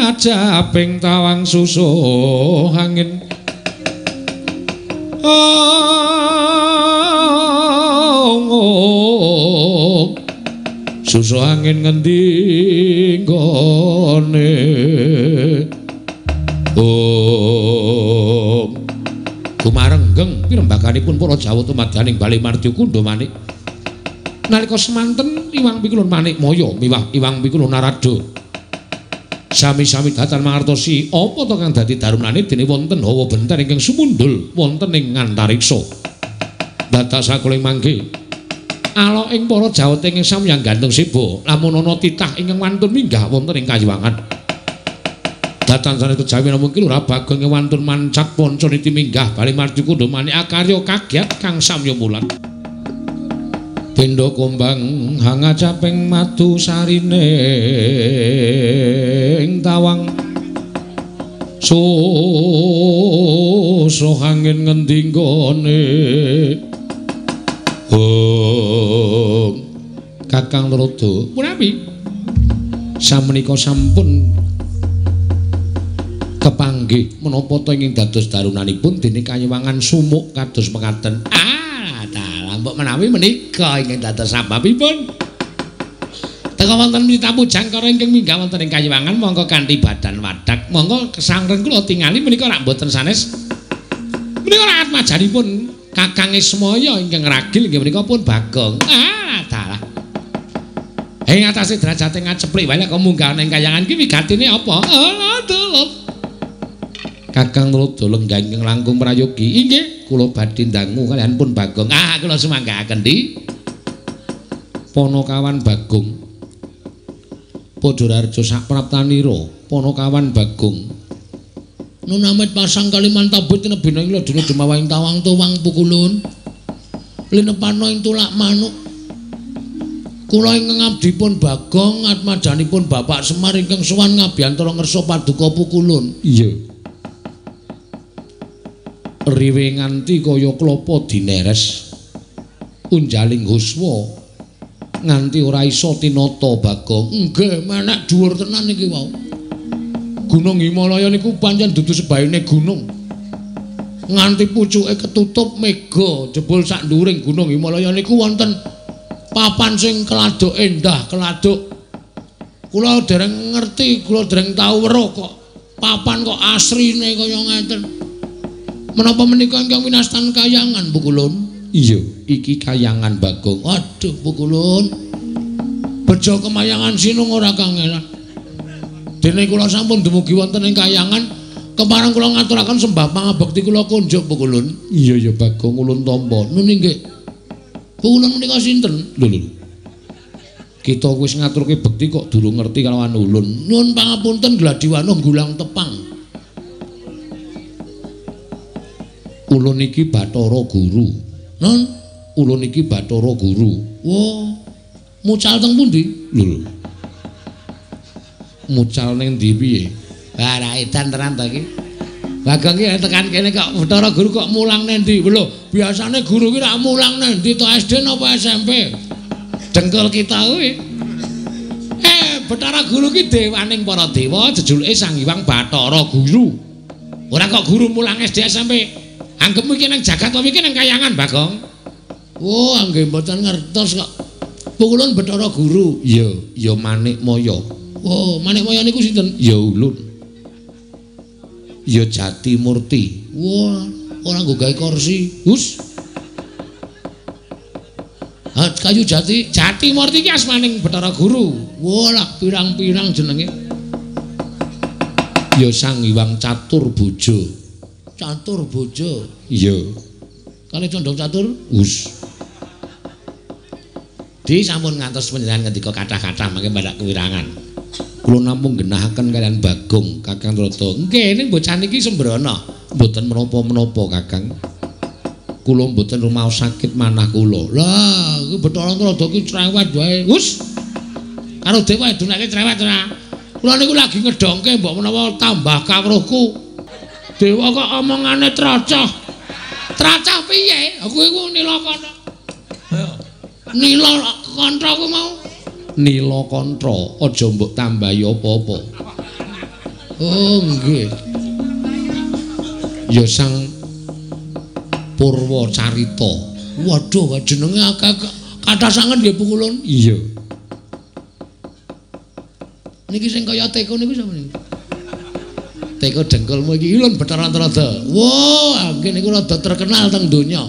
ngajaping tawang susuh angin. Oh, Susu angin ngendi nggone. Om gumarenggeng pirembaganipun para Jawa tumadyaning Bale Mardi Kundha Manik. Nalika semanten Iwang Pikulun Manik Maya miwah Iwang Pikulun Narada sami-sami datan mangertosi apa to kang dadi darunane dene wonten hawa benten ingkang sumundul wonten ing antariksa. Dadak sakuling mangke alok ing para Jawata ingkang samyang gantung seba lamun ana titah ingkang wantun minggah wonten ing kayiwangan. Datan sanes kejawi namung Lurah Bagong ing wantun mancak panca niti minggah bali mardi kundha manik akarya kagyat kang samya mulat. Benda kumbang hangacaping madu sarine ing tawang susuh angin ngendi nggone. Om Kakang Narada punapi samenika sampun kepanggih menapa ta ingkang dados darunanipun dene kayiwangan sumuk kados mekaten. Ah, dalah mbok menawi menika ingkang dados sababipun. Teka wonten mitapu jangkara ingkang minggah wonten ing kayiwangan mongko kanthi badan wadak. Monggo kesangreng kula tingali menika rak mboten sanes. Menika rak atmajanipun Kakang Ismaya ingkang ragil inggih menika pun Bagong. Ah, dalah. Ing atase derajate ngaceplik wae kok munggah ning kayangan ki wigatine apa? Ah, dalah. Kakang Narada lenggah ingkang langkung prayogi. Inggih, kula badhe ndangu kaliyan pun Bagong. Ah, kula sumanggaaken di. Panakawan Bagong. Padha raharja sapraptanira, Panakawan Bagong. Nunamit pasang Kalimantabut tinebina ing ladina jemawahing tawang tuwang pukulun. Linepana ing tulak manuk. Kula ingkang abdipun Bagong atmajanipun Bapak Semar ingkang sowan ngabiyantara ngersa paduka pukulun. Iya. Riwe nganti kaya klapa dineres. Unjaling huswa nganti ora iso tinata Bagong. Nggih, menek dhuwur tenan iki wau. Gunung Himalaya niku pancen dudu sebaene gunung. Nganti pucuke ketutup mega jebul sak nduring Gunung Himalaya niku wonten papan sing keladuk endah, keladuk. Kula dereng ngerti, kula dereng tau weruh kok papan kok asrine kaya ngeten. Menapa menika ingkang winastan kayangan Pukulun? Iya, iki kayangan Bagong. Waduh Pukulun. Bejo kemayangan sinung ora kangelan. Dene kula sampun dumugi wonten ing kayangan, kepareng kula ngaturaken sembah pangabekti kula kunjuk Pukulun. Iya ya Bagong ulun tampa. Nun inggih. Pukulun menika sinten? Lho lho. Kita wis ngaturke bekti kok durung ngerti kalawan ulun. Nyuwun pangapunten gladiwano gulang tepang. Ulun iki Bathara Guru. Nun, ulun iki Bathara Guru. Wah, mucal teng pundi? Lho lho. Mucal ning ndi piye? Wah, ra edan tenan to iki. Bagong iki tekan kene kok Bathara Guru kok mulang nang ndi? Lho, biasane guru ki rak mulang nang ndi to, SD napa SMP? Dengkul kita kuwi. Bathara Guru ki dewaning para dewa, jejulike Sang Hyang Bathara Guru. Ora kok guru mulang SD SMP. Anggepmu iki nang jagat apa iki nang kayangan, Bagong? Oh, nggih mboten ngertos kok. Pukulun Bathara Guru. Iya, ya Manik Maya. Oh, Manik Maya niku sinten? Ya ulun. Ya Jati Murti. Wah, ora nggo gawe kursi. Hus. Ha, kayu jati, Jati Murti iki asmaning Bathara Guru. Wah, lah pirang-pirang jenenge. Ya Sang Hyang Catur Bojo. Catur Bojo. Iya. Kali condong catur. Hus. Di sampun ngantos panjenengan ngendika kathah-kathah mangke mbak kewirangan. Kula namung genahaken kaliyan Bagong Kakang Narada. Nggih, ning bocah niki sembrono. Mboten menapa-menapa, Kakang. Kula mboten rumaos sakit manah kula. Lah, iki Bathara Narada ki cerewet wae. Hus. Karo dewa dunake cerewet ora. Kula niku lagi ngedongke mbok menawa tambah kawruhku. Dewa kok omongane tracah. Tracah piye? Aku iku nila kono. Nila kontra ku mau. Nila kontra, aja mbok tambahi apa-apa. Oh, nggih. Ya Sang Purwa Carita. Waduh, jenenge akeh kathah sanget nggih Pukulun. Iya. Niki sing kaya teko niku sapa niku? Teko dengkulmu iki lho Bathara Antarada. Wah, nggih niku rada terkenal teng donya.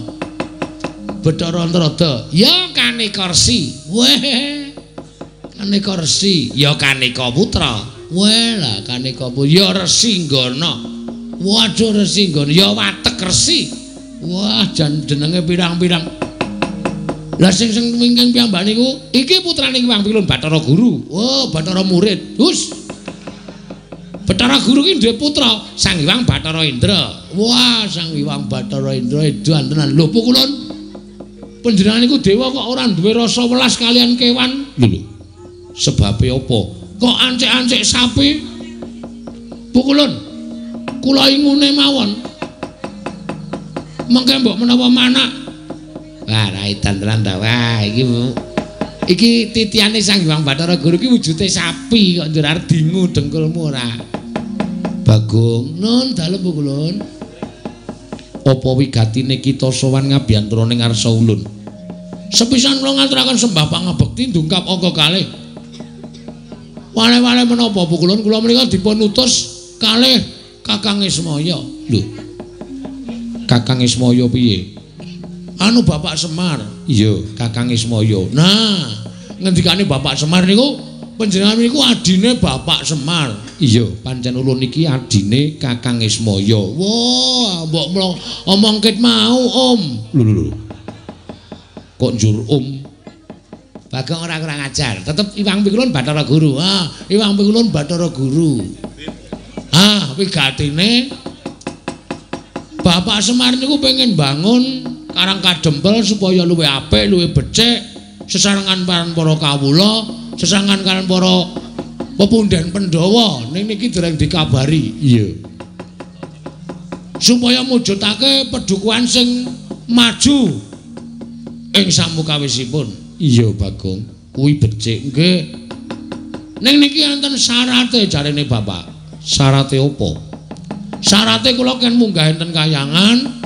Bathara Antarada. Ya Kaneka Resi. Weh. Kaneka Resi, ya Kaneka Putra. Weh lah Kaneka Putra, ya Resi Nggana. Waduh Resi Nggana, ya Watek Resi. Wah, jan jenenge pirang-pirang. Lah sing sing wingking piyambak niku iki putrane Hyang Pilun Bathara Guru. Oh, Bathara murid. Hus. Bathara Guru ki duwe putra Sang Hyang Bathara Indra. Wah, Sang Hyang Bathara Indra edan tenan. Lho pukulun. Panjenengan niku dewa kok ora duwe rasa welas kalian kewan. Lho lho. Sebabe apa? Kok ancik-ancik sapi? Pukulun. Kula ingune mawon. Mengke mbok menawa manak. Wah, ra edan tenan ta. Wah, iki iki titiane Sang Hyang Bathara Guru iki wujude sapi kok njur arep dingu dengkulmu ora. Bagong, nun dalem pukulun. Apa wigatine kita sowan ngabiyantara ning ngarsa ulun? Sepisan kula ngaturaken sembah pangabekti ndungkap angka kalih. Wale-wale menapa pukulun kula menika dipun utus kalih Kakang Ismaya. Lho. Kakang Ismaya piye? Anu Bapak Semar. Iya, Kakang Ismaya. Nah, ngendikane Bapak Semar niku panjenengan niku adine Bapak Semar. Iya, pancen ulun iki adine Kakang Ismaya. Wah, mbok omong ket mau, Om. Lho lho lho. Kok njur Om? Bagong ora kurang ajar. Tetep Iwang Pikulun Bathara Guru. Ah, Iwang Pikulun Bathara Guru. Ah, wigatine Bapak Semar niku pengen bangun Karang Kadempel supaya luwih apik, luwih becik, sesarengan para kawula, sesarengan kalian para pepunden Pandhawa. Ning niki dereng dikabari. Iya. Supaya mujudake pedukuhan sing maju ing samukawisipun. Iya, Bagong. Kuwi becik nggih. Ning niki enten syarate jarene Bapak. Syarate apa? Syarate kula ken munggah enten kayangan,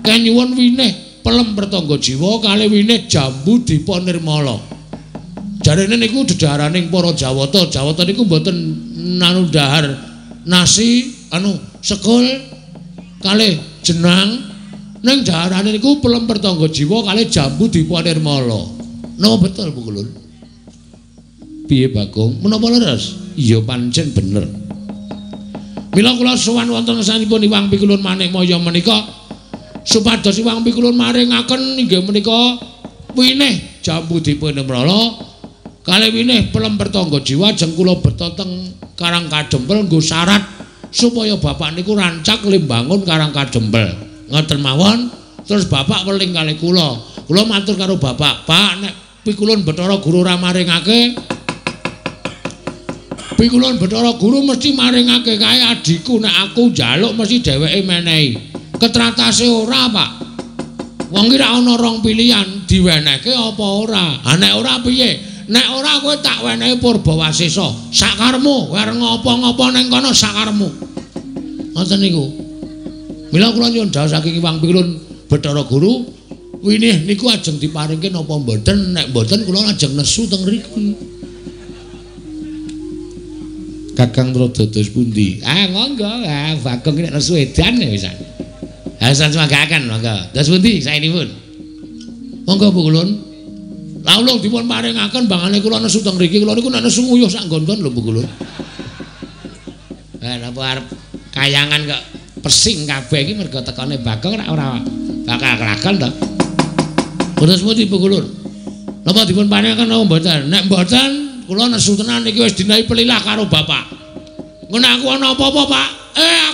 ken nyuwun winih pelem pertangga jiwa kalih winih jambu dipa nirmala. Jarene niku dedaharaning para Jawata. Jawata niku mboten nanu dahar nasi anu sekul kalih jenang, ning daharane niku pelem pertangga jiwa kalih jambu dipa nirmala. Napa betul Bu Kulun? Piye Bagong? Menapa leres? Iya pancen bener. Mila kula sowan wonten ngarsanipun Hyang Pikulun Manikmaya menika supados Hyang Pikulun maringaken inggih menika winih jambu dipa nirmala kalih winih pelem pertangga jiwa ajeng kula beta teng Karang Kadempel nggo syarat supaya bapak niku rancak limbangun Karang Kadempel. Ngoten mawon terus bapak weling kalih kula. Kula matur karo bapak, "Pak, nek Pikulun Bathara Guru ora maringake, Pikulun Bathara Guru mesti maringake kae adhiku, nek aku njaluk mesti dheweke menehi." Ketratase ora, Pak. Wong ki ra ana rong pilihan, diwenehke apa ora. Ha nek ora piye? Nek ora kowe tak wenehi Purbawasesa. Sakarmu, kowe arep ngopo-ngopo ning kono sakarmu. Ngoten niku. Mila kula nyuwun dawuh saking Hyang Pikulun Bathara Guru, winih niku ajeng diparingke napa mboten? Nek mboten kula ajeng nesu teng mriki. Kakang Trada dos pundi? Ah monggo, ah Bagong nek nesu edan ya wisan. Ah samanggaken monggo. Dos pundi saenipun? Monggo Bu Kulun. Lah ulung dipun paringaken bangane kula nesu teng mriki, kula niku nek nesu nguyuh sak nggon-nggon lho Bu Kulun. Lah napa arep kayangan kok pesing kabeh iki mergo tekane Bagong ora bakal kelakon to. Terus pundi Bu Kulun? Napa dipun paringaken napa mboten? Nek mboten kula nesu tenan iki wis dinahi pelilah karo bapak. Ngono aku ana apa-apa, Pak?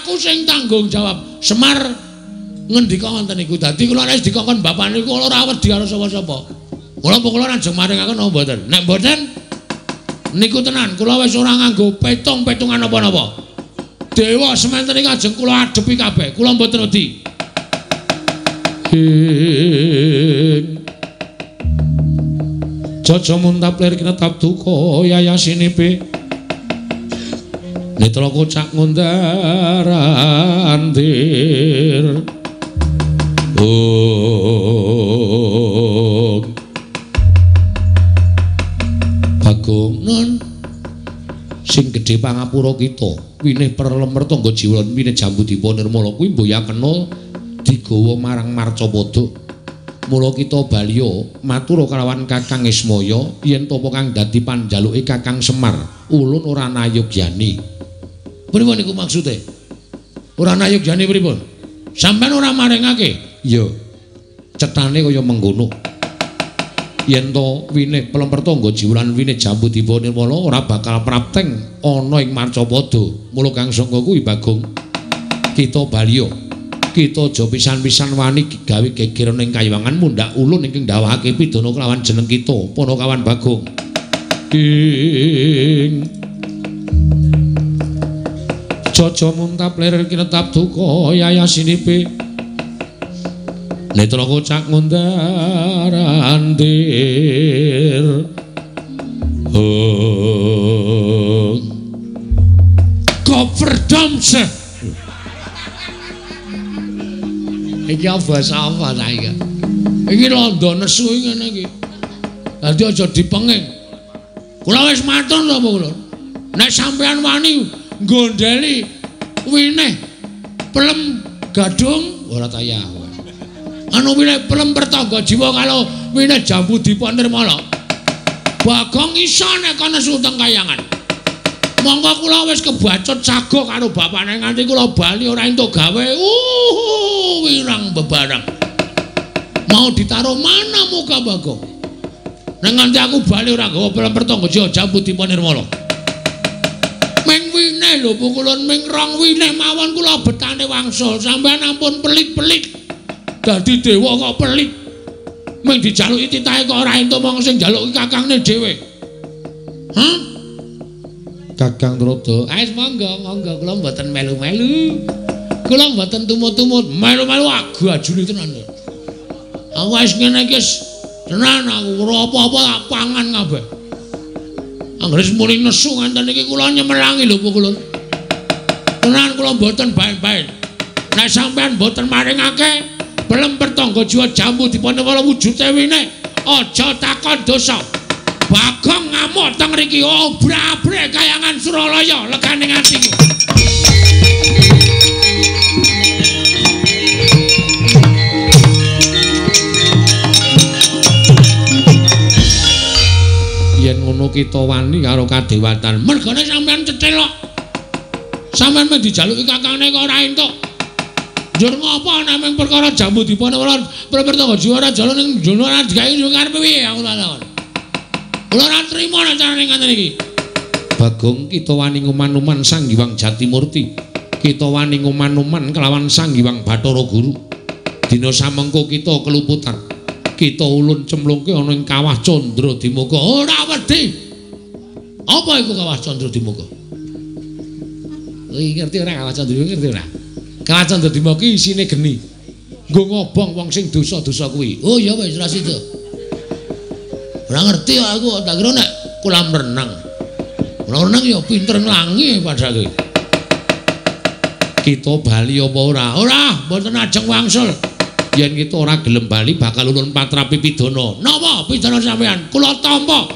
Aku sing tanggung jawab. Semar ngendika ngoten niku. Dadi kula nek dikongkon bapak niku ora wedi karo sapa-sapa. Kula kula ajeng maringaken napa mboten? Nek mboten niku tenan kula wis ora nganggo petung-petungan napa-napa. Dewa sementen iki ajeng kula adepi kabeh. Kula mboten wedi. Jaja muntap lir kinetap duka yayasinipe netra kocak ngundar andir. Oh Bagong nun Sing gedhe pangapura kita, winih perlem tangga jiwa lan winih jambu dipa nirmala kuwi mboyakena digawa marang Marcapada. Mula kita baliya matur kalawan Kakang Ismaya yen tapa kang dadi panjaluke Kakang Semar, ulun ora nayogyani. Pripun niku maksude? Ora nayogyani pripun? Sampeyan ora maringake? Iya. Cetane kaya mengkono. Yen to winih pelemper tangga jiwa lan winih jambu dipa nirmala ora bakal prapteng ana ing Marcapada. Mula kang sangka kuwi Bagong, kita baliya. Kita aja pisan-pisan wani gawe geger ning kayiwangan mundhak ulun ingkang ndhawuhake pidana kelawan jeneng kita, Panakawan Bagong. Ing Jaja muntap lir kinetap duka yayasinipe netra kocak ngundar andir. Oh. Kopferdamse. Iki basa apa ta iki? Iki londo nesu ngene iki. Dadi aja dipenging. Kula wis matur lho kula. Nek sampean wani nggondheli winih pelem gadung ora tayah. Anu winih pelem pertangga jiwa karo winih jambu dipa nirmala. Bagong iso nek ana nesu teng kayangan. Monggo kula wis kebacut sago karo bapane nganti kula bali ora entuk gawe. Wirang bebarang. Mau ditaruh mana muka Bagong? Nek nganti aku bali ora gawa pelem pertangga jiwa jambu dipa nirmala. Ming winih lho pukulun ming rong winih mawon kula betane wangsul. Sampeyan ampun pelit-pelit. Dadi dewa kok pelit. Ming dijaluki titahe kok ora entuk mong sing njaluki kakangne dhewe. Hah? Kakang Trada, wis monggo monggo kula mboten melu-melu. Kula mboten tumut-tumut, melu-melu agu ajuli tenan. Aku wis ngene iki tenan aku ora apa-apa tak pangan kabeh. Anggere muni nesu nganten iki kula nyemelangi lho pukulun. Tenan kula mboten baen-baen. Nek sampean mboten maringake pelem pertangga jiwa jambu dipanewala wujude winih, aja takon dosa. Bagong ngamuk teng mriki obra-abre kayangan Suralaya legane atiku. Yen ngono kita wani karo kadewatan. Mergane sampean cethil kok. Sampean mung dijaluki kakangne kok ora entuk. Njur ngopo nek mung perkara jambu dipanewala pertangga jiwa ora jalan ning jono ora digawe yo karepe piye aku takon. Kula ora trima nek carane ngaten iki. Bagong kita wani nguman-uman Sang Hyang Jatimurti. Kita wani nguman-uman kelawan Sang Hyang Bathara Guru. Dina samengko kita keluputan. Kita ulun cemlungke ana ing Kawah Candra Dimuka. Ora wedi. Apa iku Kawah Candra Dimuka? Kuwi ngerti ora Kawah Candra ngerti ora? Kawah Candra Dimuka ki isine geni. Nggo ngobong wong sing dosa-dosa kuwi. Oh ya wis ora sida. Ora ngerti aku, tak kira nek kolam renang. Kolam renang ya pinter nglangi padake. Kita bali apa ora? Ora, mboten ajeng wangsul. Yen kita ora gelem bali bakal ulun patrapi pidana. Napa pidana sampean? Kula tampa.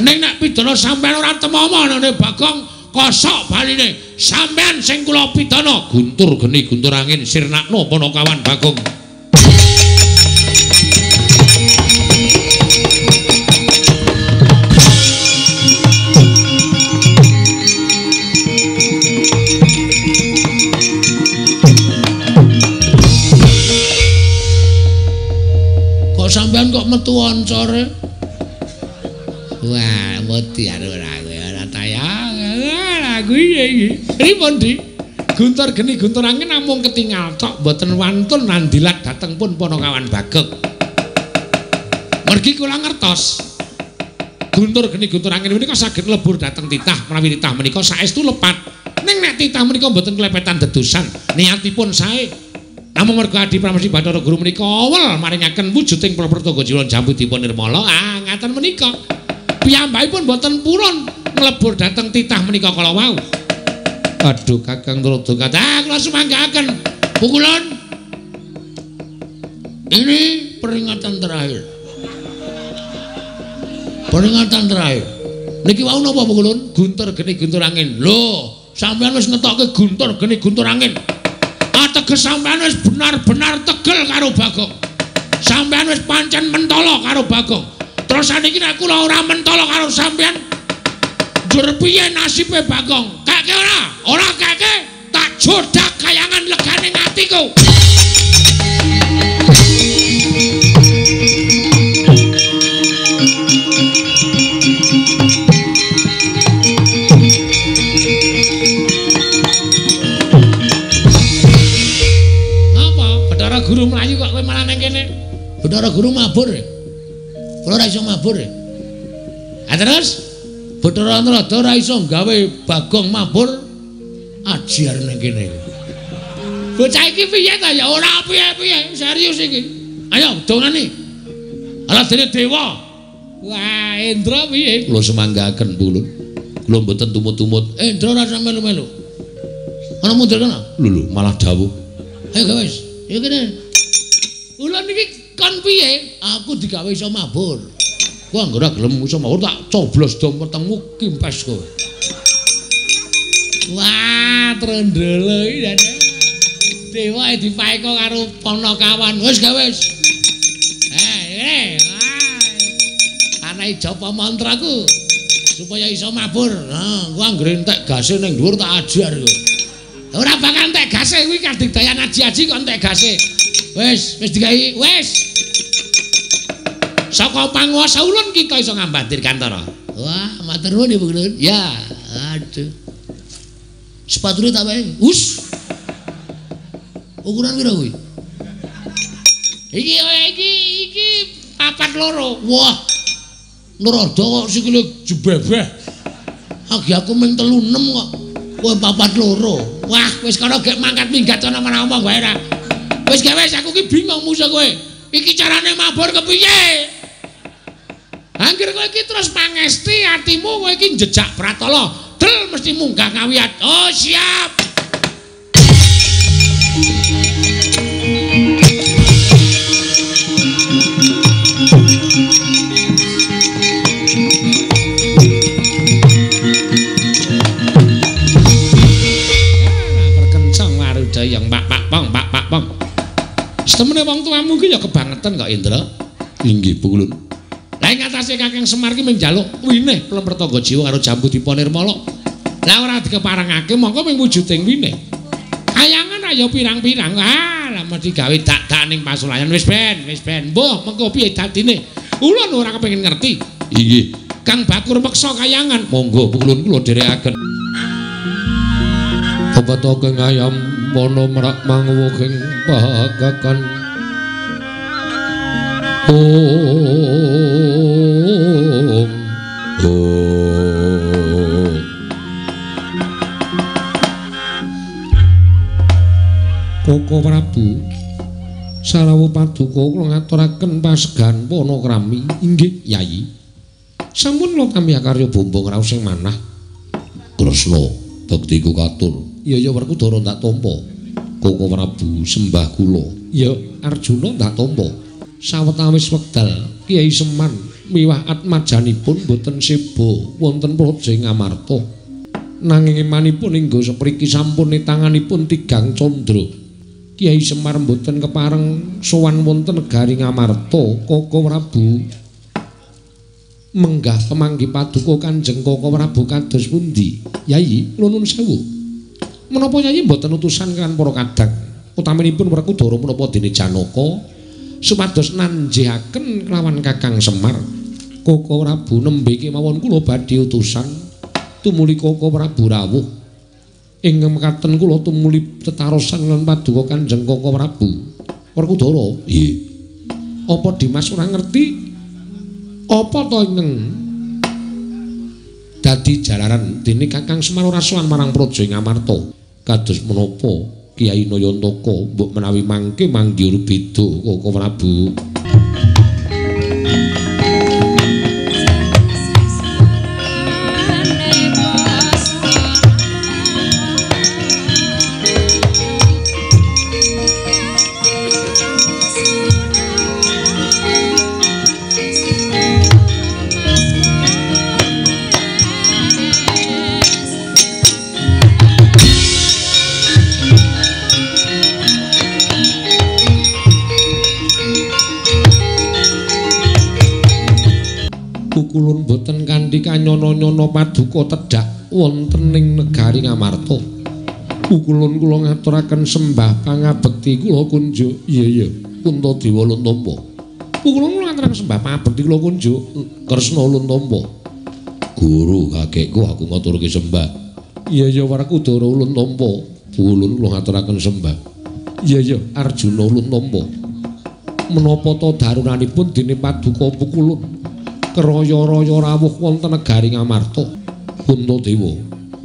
Ning nek pidana sampean ora temama nang Bagong kosok baline. Sampean sing kula pidana. Guntur geni guntur angin sirnakno Panakawan Bagong. Sampean kok metu oncore? Wah, wedi ora ora tayang. Lah kuwi iki. Pripun, Dik? Guntur geni guntur angin namung ketingal tok mboten wantun nandilat dhateng pun Panakawan Bagong. Mergi kula ngertos. Guntur geni guntur angin menika saged lebur dhateng titah menawi titah menika saestu lepat. Ning nek titah menika mboten klepetan dedusan, niatipun sae. Namung merga Adi Pramesti Bathara Guru menika awel maringaken wujuding Prapertangga Jiwa Jambu Dipa Nirmala. Ah, ngaten menika. Piyambakipun boten purun nglebur dhateng titah menika kala wau. Aduh, Kakang Trada kathah kula sumanggaaken. Pukulun. Ini peringatan terakhir. Peringatan terakhir. Niki wau napa Pukulun? Guntur geni guntur angin. Lho, sampeyan wis ngetokke guntur geni guntur angin. Ateges sampeyan wis benar-benar tegel karo Bagong. Sampeyan wis pancen mentolo karo Bagong. Terus saniki nek kula ora mentolo karo sampeyan, njur piye nasibe Bagong? Kake ora? Ora kake, tak jodak kayangan legane atiku. Guru mlayu kok kowe malah nang kene. Bathara Guru mabur. Kula ora iso mabur. Ha terus Bathara Narada ora iso gawe Bagong mabur ajiar nang kene. Bocah iki piye ta ya ora piye-piye, serius iki. Ayo dongane. Ala dene dewa. Wah, Indra piye? Kula semanggaken Pulun. Kula mboten tumut-tumut. Indra ora usah melu-melu. Ana mundur kana? Lho lho, malah dawuh. Ayo wis. Ya kene. Ulun iki kon piye? Aku digawe iso mabur. Kowe anggere gelem iso mabur tak coblos dom wetengmu kimpes kowe. Wah, trendele iki jane. Dewa dipaeka karo Panakawan. Wis gawe wis. Eh, wah. Anae japa mantraku supaya iso mabur. Nah, kowe anggere entek gase ning dhuwur tak ajar kowe. Ora bakal entek gase kuwi kadigdayan aji-aji kok entek gase. Wis, wis digawe, wis. Saka panguwasa ulun kita iso ngambah dirgantara. Wah, matur nuwun Ibu Ulun. Ya, aduh. Sepatune tak wae. Us. Ukuran pira kuwi? Iki iki iki 42. Wah. Narada kok sikile jebebeh. Agi aku mung 36 kok. Kowe 42. Wah, wis kono gek mangkat minggat ana omong wae ra. Wis gawe aku ki bingung musuh kowe. Iki carane mabur kepiye? Angger kowe iki terus pangesti atimu kowe iki njejak pratala. Del mesti munggah ngawiyat. Oh, siap. Yang pak pak pong pak pak pong. Setemene wong tuamu ki ya kebangetan kok Indra. Inggih Pulun. Lah ing atase Kakang Semar ki mung njaluk winih Plempertangga Jiwa karo Jambu Dipa Nirmala. Lah ora dikeparengake mongko mung wujuding winih. Kayangan ra ya pirang-pirang. Ah, lah mesti gawe dak-dak ning pasulayan wis ben, wis ben. Mbuh mengko piye dadine? Ulun ora kepengin ngerti. Inggih. Kang Bakur meksa kayangan. Monggo Pulun kula dherekaken. Pepetokeng ayam wana merak manguwuhing pakakan. Om Om. Koko Prabu Sarawu paduka kula ngaturaken pasegan panakrami. Inggih Yayi. Sampun kula tampi akarya bombong raos sing manah. Kresna bektiku katur. Iya ya Werkudara ndak tampa. Koko Prabu sembah kula. Ya Arjuna ndak tampa. Sawetawis wekdal Kyai Semar miwah atmajanipun boten seba wonten Praja Ngamarta. Nanging emanipun hingga sepriki sampun tanganipun tigang candra. Kyai Semar boten kepareng sowan wonten negari Ngamarta. Koko Prabu menggah pemanggi paduka Kanjeng Koko Prabu kados pundi? Yayi, kula nuwun sewu. Menapa Yayi mboten utusan kan para kadang utaminipun Werkudara menapa dene Janaka supados nanjihaken kelawan Kakang Semar. Koko Prabu nembe kemawon kula badhe utusan tumuli Koko Prabu rawuh. Ing mekaten kula tumuli tetarosan lan paduka Kanjeng Koko Prabu. Werkudara, nggih. Apa Dimas ora ngerti? Apa to ingkang dadi jalaran dene Kakang Semar ora sowan marang Praja Ngamarta? Kados menapa Kyai Nayantaka mbok menawi mangke manggiur beda Koko Prabu. kanthi kanyono-nyono paduka tedhak wonten ing negari Ngamarta. Pukulun kula ngaturaken sembah pangabekti kula kunjuk. Iya iya, Puntadewa ulun tampa. Pukulun kula ngaturaken sembah pangabekti kula kunjuk. Kresna ulun tampa. Guru kakekku aku ngaturke sembah. Iya iya Werkudara ulun tampa. Pukulun kula ngaturaken sembah. Iya iya Arjuna ulun tampa. Menapa ta darunanipun dene paduka Pukulun keraya-raya rawuh wonten negari Ngamarta. Puntadewa,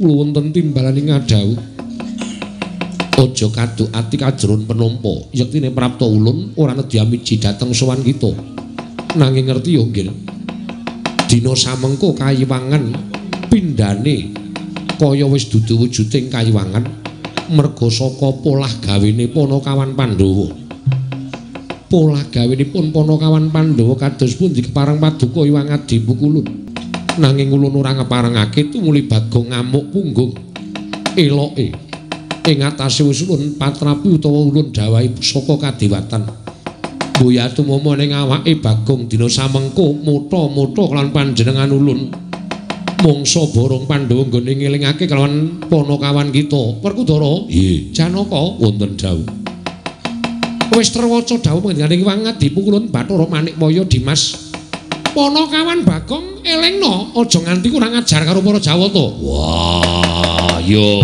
kula wonten timbalane ngadhawuh. Aja kaduk ati kajron penampa, yektine prapta ulun ora nedhi amiji dhateng sowan kita. Nanging ngerti ya nggih. Dina samengko kayiwangan pindhane kaya wis dudu wujuding kayiwangan merga saka polah gawene Panakawan Pandhawa. Polah gawenipun Panakawan Pandhawa kados pundi kepareng paduka Hyang Adi Pukulun. Nanging ulun ora ngeparengake tumuli Bagong ngamuk punggung eloke ing atase wis ulun patrapi utawa ulun dawahi pusaka kadewatan. Mboya tumama ning awake Bagong dina samengko mutha-mutha kelawan panjenengan ulun. Mangsa borong Pandhawa nggone ngelingake kelawan Panakawan kita. Werkudara, nggih. Janaka wonten dawuh. Wis terwaca dawuh panjenengane Hyang Adi Pukulun Bathara Manikmaya Dimas. Panakawan Bagong elingno aja nganti kurang ajar karo para Jawata. Wah, yo.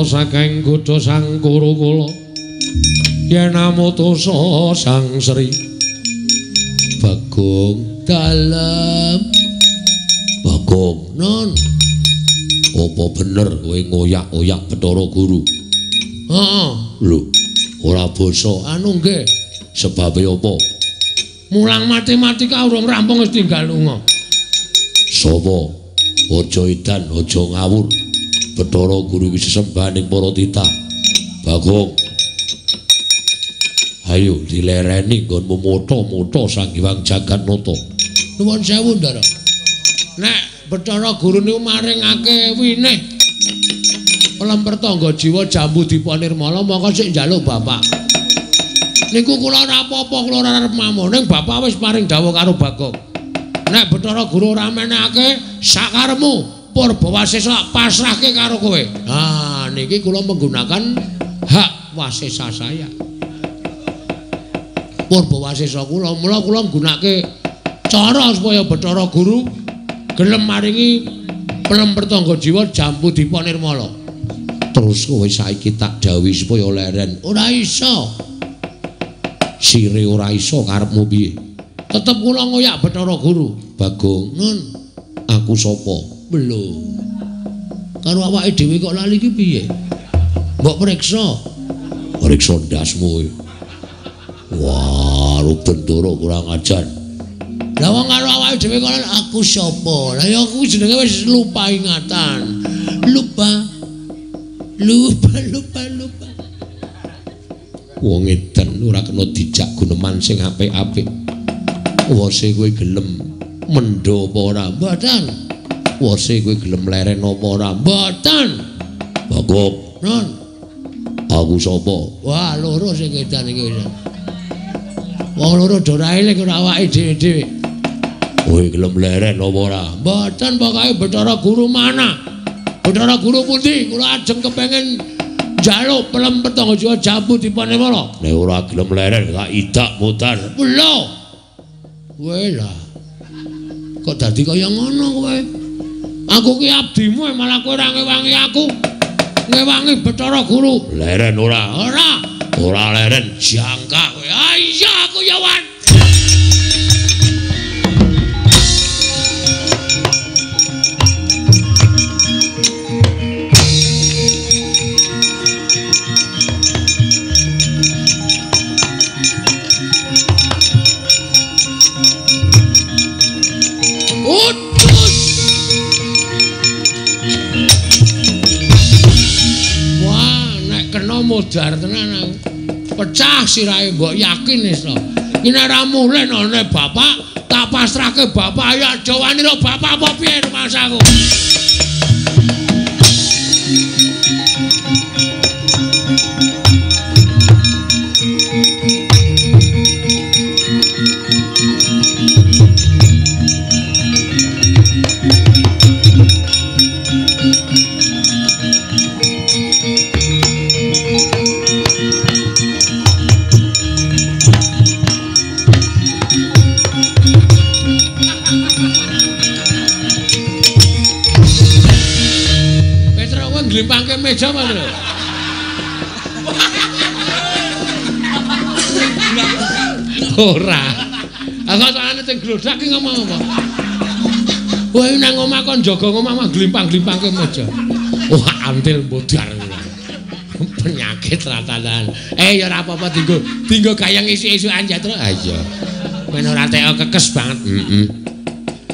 Saking godha sang Kurukula yen amutusa sang Sri Bagong dalem. Bagong non, apa bener kowe ngoyak-oyak Bathara Guru? Heeh. Lho, ora basa anu nggih. Sebabe apa? Mulang matematika urung rampung wis tinggal lunga. Sapa? Aja edan, aja ngawur. Bathara Guru iki sesembahaning para titah. Bagong, ayo dilereni nggonmu mutha-mutha Sang Hyang Jagatnata. Nuwun sewu, Ndara. Nek Bathara Guru niku maringake winih lemper tangga jiwa jambu dipa nirmala mongko sik njaluk bapak. Niku kula ora apa-apa, kula ora arep mamung. Ning bapak wis paring dawuh karo Bagong. Nek Bathara Guru ora menehake sakaremu Purba Wasesa pasrahke karo kowe. Nah, niki kula menggunakan hak wasesa saya. Purba Wasesa kula, mula kula nggunakake cara supaya Bathara Guru gelem maringi pelemper tangga jiwa jambu dipa nirmala. Terus kowe saiki tak dawuhi supaya leren. Ora iso. Sire ora iso karepmu piye? Tetep kula ngoyak Bathara Guru. Bagong, nun, aku sapa? Belum. Karo awake dhewe kok lali iki piye? Mbok periksa. Periksa ndasmu. Wah, Rubendara kurang ajar. Lah wong karo awake dhewe kok aku sapa? Lah ya aku jenenge wis lupa ingatan. Lupa. Lupa, lupa, lupa. Wong edan ora kena dijak guneman sing apik-apik. Wose kowe gelem mendho apa ora? Mboten. Wose kowe gelem leren apa ora? Mboten. Bagong, non. Aku sapa? Wah, loro sing edan iki wis. Wong loro do ora eling ora awake dhewe-dhewe. Kowe gelem leren apa ora? Mboten, pokoke Bathara Guru mana? Bathara Guru pundi? Kula ajeng kepengin Njaluk pelem petang jiwa jambu Dipanirmala. Nek ora gelem leren tak idak mutar. Lho. Kowe lah. Kok dadi kaya ngono kowe? Aku ki abdimu malah kowe ora ngewangi aku. Ngewangi Bathara Guru. Leren ora? Ora. Ora leren jangkah kowe. Ah iya aku ya wan. Modar tenan aku. Pecah sirahe mbok yakin wis to. Iki nek ora mulih nane bapak, tak pasrahke bapak ya aja wani ro bapak apa piye rumangsaku. Glimpangke meja apa lho? Ora. Aku sakjane sing glodak ki ngomong apa? Kowe nang omah kon jaga omah mah glimpang-glimpangke meja. Wah, antil modar. Penyakit ratanan. Eh ya ora apa-apa dinggo, dinggo gayeng isuk-isukan ya, Tru. Ha iya. Men ora teko kekes banget. Heeh.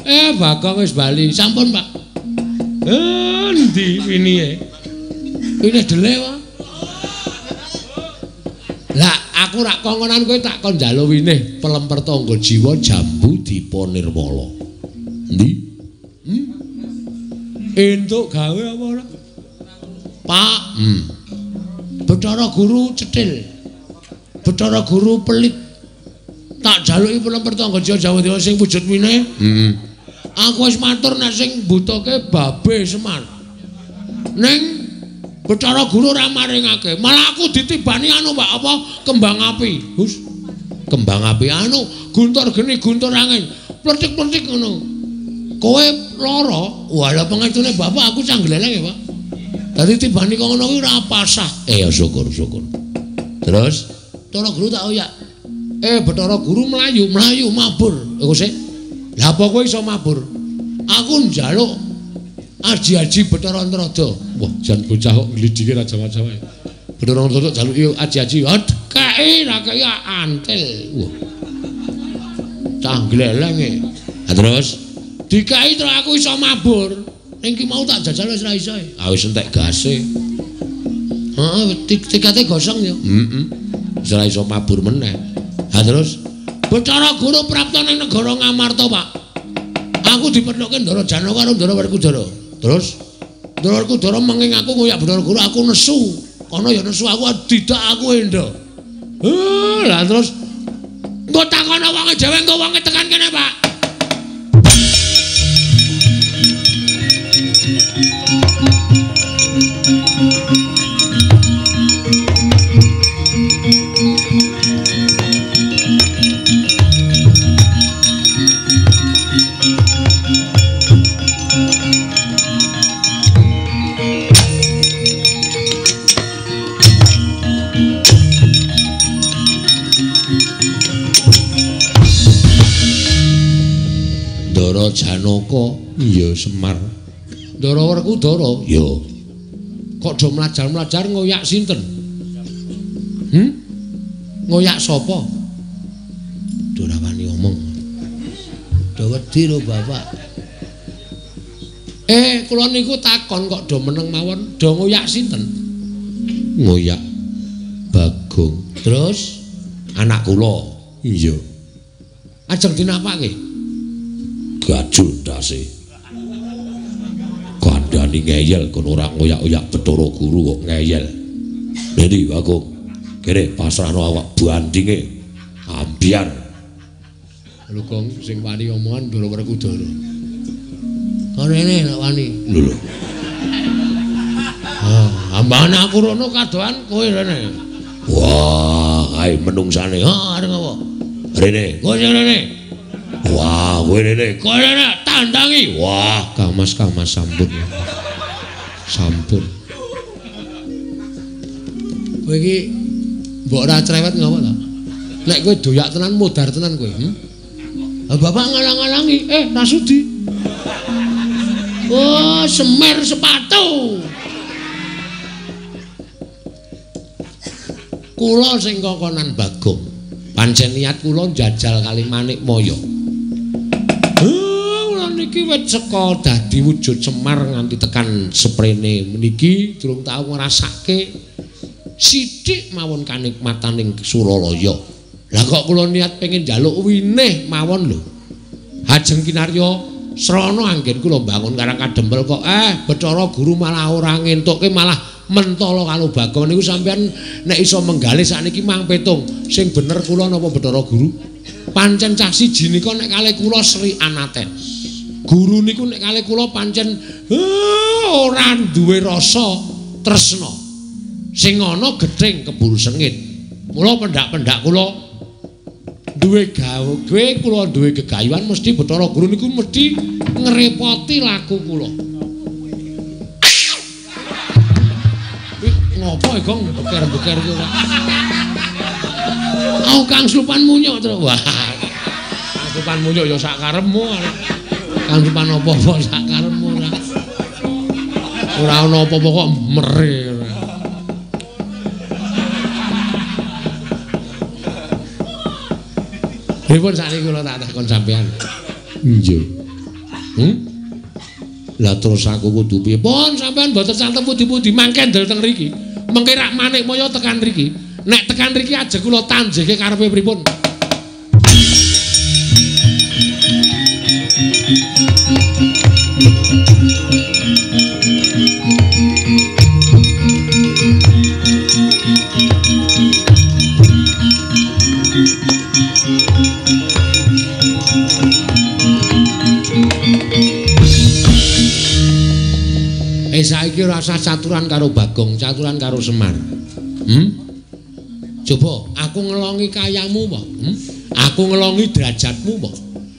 Eh Bagong wis bali. Sampun, Pak. Endi winihe? Wine dele wae. Lah aku rak kongkonan kowe tak kon njaluk winih pelemper tangga jiwa jambu Dipanirmala. Endi? Hmm? Entuk gawe apa ora? Pak. Hmm. Bathara Guru cetil. Bathara Guru pelit. Tak jaluki pelemper tangga jiwa jambu Dipanirmala sing wujud winih. Heeh. Aku wis matur nek sing mbutuhke babe Semar. Ning Bathara Guru ora maringake. Malah aku ditibani anu Pak, apa kembang api. Hus. Kembang api anu guntur geni guntur angin. Plecik-plecik ngono. Kowe lara, walah pengestune bapak aku canggleleng ya, Pak. Dadi tibani kok ngono kuwi ora pasah. Eh ya syukur, syukur. Terus Bathara Guru tak oyak. Eh Bathara Guru mlayu, mlayu mabur. Iku sik. Lah apa kowe iso mabur? Aku njaluk aji-aji Bathara Antrada. Wah, jan bocah kok nglidike ra jawa-jawa. Bathara Antrada jaluki aji-aji. Kei ra kei antil. Wah. Cah glelenge. Lah terus dikai terus aku iso mabur. Ning ki mau tak jajal wis ra iso. Ah wis entek gase. Heeh, tikate gosong ya. Heeh. Wis ra iso mabur meneh. Lah terus Bathara Guru prapta ning negara Ngamarta, Pak. Aku dipethuke Ndara Janaka karo Ndara Werkudara. Terus Ndara Werkudara menging aku ngoyak Bathara Guru, aku nesu. Kono ya nesu aku didak aku endo. Lah terus engko takono wonge dhewe engko wonge tekan kene, Pak. Ndara Janaka, iya Semar. Ndara Werkudara, iya. Kok do mlajar-mlajar ngoyak sinten? Hmm? Ngoyak sapa? Do ora wani omong. Do wedi lho, Bapak. Eh, kula niku takon kok do meneng mawon, do ngoyak sinten? Ngoyak Bagong. Terus anak kula. Iya. Ajeng dinapake? Gajul ndase. Kandhani ngeyel kon ora ngoyak-oyak Bathara Guru kok ngeyel. Endi Bagong? Kene pasrahno awak bandinge. Ambyar. Lho Gong sing wani omongan Ndara Werkudara. Kon rene nek wani. Lho lho. Ah, ambane aku rono kadohan kowe rene. Wah, kae menungsane. Ha, arep apa? Rene, kowe sing rene. Wah, kowe rene. Kowe rene tandangi. Wah, Kang Mas, Kang Mas sampun. Sampun. Kowe iki mbok ora cerewet ngopo ta? Nek kowe doyak tenan modar tenan kowe. Bapak ngalang-alangi, ra sudi. Oh, semer sepatu. Kula sing kokonan Bagong. Pancen niat kula njajal kali Manikmaya. Kula niki wit saka dadi wujud Semar nganti tekan seprene meniki durung tau ngrasake sithik mawon kanikmataning Suralaya. Lah kok kula niat pengen njaluk winih mawon lho. Hajeng kinarya srana anggen kula mbangun Karang Kadempel kok Bathara Guru malah ora ngentukke malah mentala karo Bagong niku sampean nek iso menggalih sakniki mang petung. Sing bener kula napa Bathara Guru? Pancen cah siji nika nek kalih kula Sri Anaten. Guru niku nek kalih kula pancen ora duwe rasa tresna. Sing ana gething keburu sengit. Mula pendak-pendak kula duwe gawe kula duwe gegayuhan mesti Bathara Guru niku mesti ngrepoti laku kula. Ngopo e Gong beker-beker iki ora? Au Kang Slupan munyuk terus. Wah. Kang Slupan munyuk ya sak karepmu. Kang Slupan apa-apa sak karepmu ora. Ora ana apa-apa kok mere. Pripun sakniki kula tak takon sampean? Nggih. Lah terus aku kudu piye? Pun sampean mboten santem pundi-pundi mangke ndel teng mriki. Mengke rak Manikmaya tekan mriki. Nek tekan mriki aja kula tanjeke karepe pripun? Saiki ora usah caturan karo Bagong, caturan karo Semar. Coba aku ngelongi kayamu apa? Aku ngelongi derajatmu apa?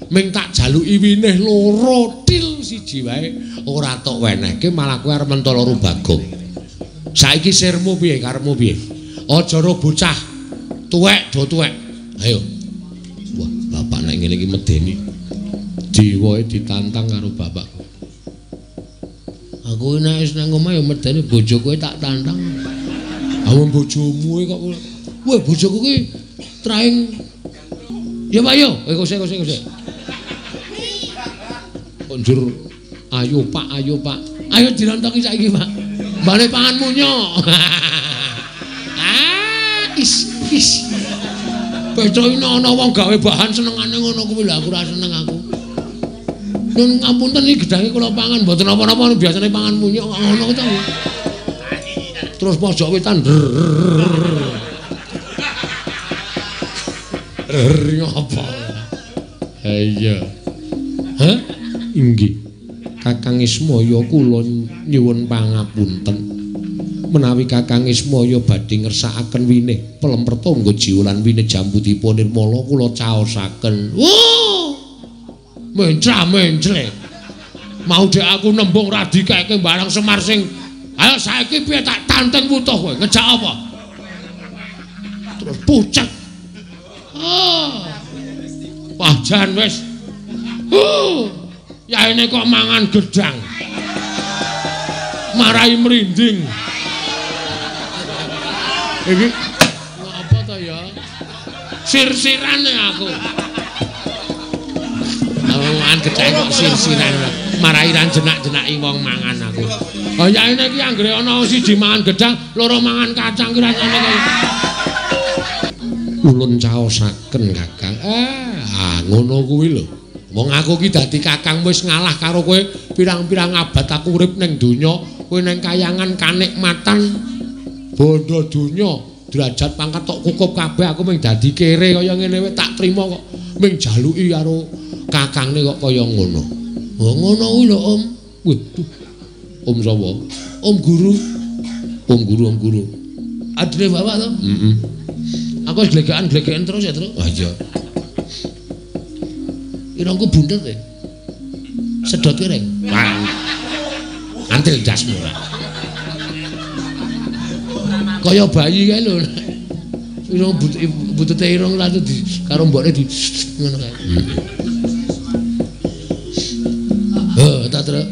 Ming tak jaluki winih loro til siji wae ora tok wenehke malah kowe arep mentolo karo Bagong. Saiki sirmu piye karepmu piye? Aja ro bocah tuwek do tuwek. Ayo. Wah, bapak nek ngene iki medeni. Jiwae ditantang karo bapak. Aku nek wis nang omah ya medeni bojoku tak tantang. Awong bojomu kok. Wah, bojoku ki traing. Ya Pak yo, kosek kosek kosek. Kok njur ayo Pak, ayo Pak. Ayo dirontoki saiki Pak. Bali pangan munyuk. Ah, is is. Petro ini ana wong gawe bahan senengane ngono kuwi lho aku ora seneng aku. Nun ngapunten iki gedhange kula pangan mboten napa-napa biasane pangan munyuk kok ngono ta. Terus pojok wetan. Ngopo? Ha iya. Hah? Inggih. Kakang Ismaya kula nyuwun pangapunten. Menawi Kakang Ismaya badhe ngersakaken winih pelemper tangga jiwa lan winih jambu dipa nirmala kula caosaken. Wah! Mencra-mencre. Mau dek aku nembung ra dikeke barang Semar sing ayo saiki piye tak tanteng wutuh kowe ngejak apa? Terus pucet. Oh. Wah jan wis. Yaene kok mangan gedang. Marai merinding. Iki apa to ya? Sir-sirane aku. Mangan gedang kok sir-siran. Marai ra jenak-jenaki wong mangan aku. Oh yaene iki anggere ana siji mangan gedang, loro mangan kacang ki rasane kaya. Ulun caosaken Kakang. Ngono kuwi lho. Wong aku ki dadi kakang wis ngalah karo kowe pirang-pirang abad aku urip ning donya, kowe ning kayangan kanikmatan bondo donya, derajat pangkat tok kukup kabeh aku mung dadi kere kaya ngene wae tak trima kok mung jaluki karo kakangne kok kaya ngono. Oh ngono kuwi lho Om. Waduh. Om sapa? Om Guru. Om guru, om guru. Adine bapak to? Heeh. Aku wis glegekan-glegekan terus ya, Truk. Ah iya. Irungku bunder e. Sedot ki, Reng. Antil dasmu ora. Kaya bayi kae lho. Irung butute irung lha di karo mbokne di ngono kae. Heh, ta Truk.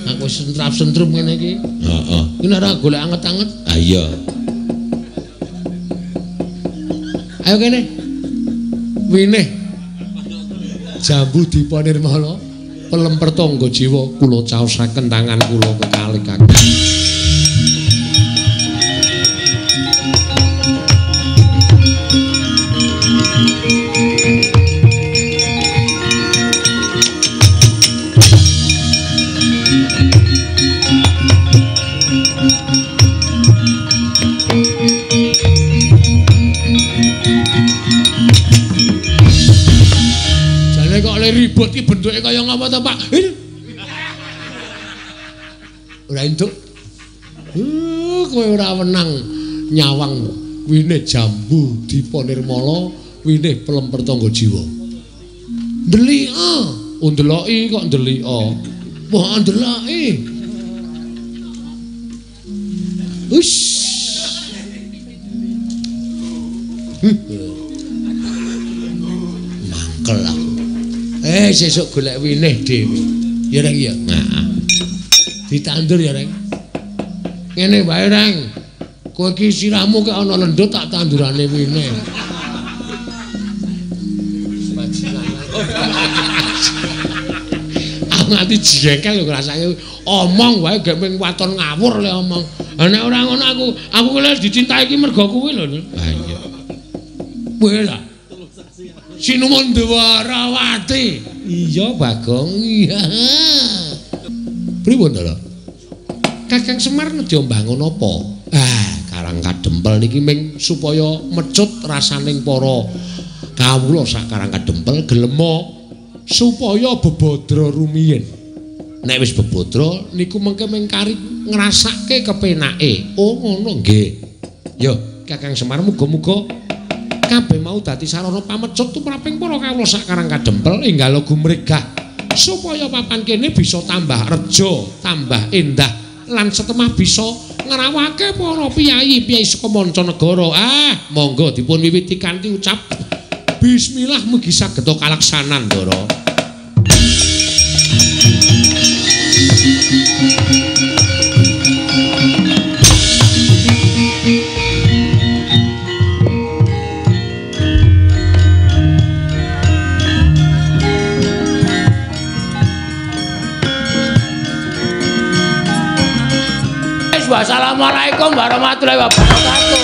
Aku sentrap-sentrum ngene iki. Heeh. Iki nek ora golek anget-anget. Ah iya. Ayo kene. Winih. Jambu Dipa Nirmala, pelemper tangga jiwa kula caosaken tangan kula kekalih kaki. Ribut ki bentuke kaya ngapa ta, Pak? Ora entuk. Kowe ora wenang nyawang winih Jambu Dipa Nirmala, winih pelemper tangga jiwa. Ndelika, ndeloki kok ndelika. Wah, ndeloki. Ush. Mangkel aku. Sesuk golek winih dhewe. Ya Reng ya. Heeh. Ditandur ya Reng. Ngene wae Reng. Kowe iki sirahmu kek ana lendut tak tandurane winih. Aku nganti jengkel lho ngrasake omong wae gek ming waton ngawur le omong. Lah nek ora ngono aku lek dicintai iki mergo kuwi lho. Ha iya. Kowe lah. Sinuwun Dwarawati. Iya, Bagong. Iya. Pripun to, lho? Kakang Semar nedya mbangun apa? Ah, Karang Kadempel niki ming supaya mecut rasaning para kawula sak Karang Kadempel gelema supaya bebadra rumiyin. Nek wis bebadra niku mengke ming kari ngrasake kepenake. Oh, ngono nggih. Yo, Kakang Semar muga-muga kabeh mau dadi sarana pamecut tumraping para kawula sak Karang Kadempel enggal gumregah supaya papan kene bisa tambah reja, tambah endah lan setemah bisa ngrawake para piyayi-piyayi saka mancanegara. Ah, monggo dipun wiwiti kanthi ucap bismillah mugi saged kalaksanan, Ndara. Wassalamualaikum warahmatullahi wabarakatuh.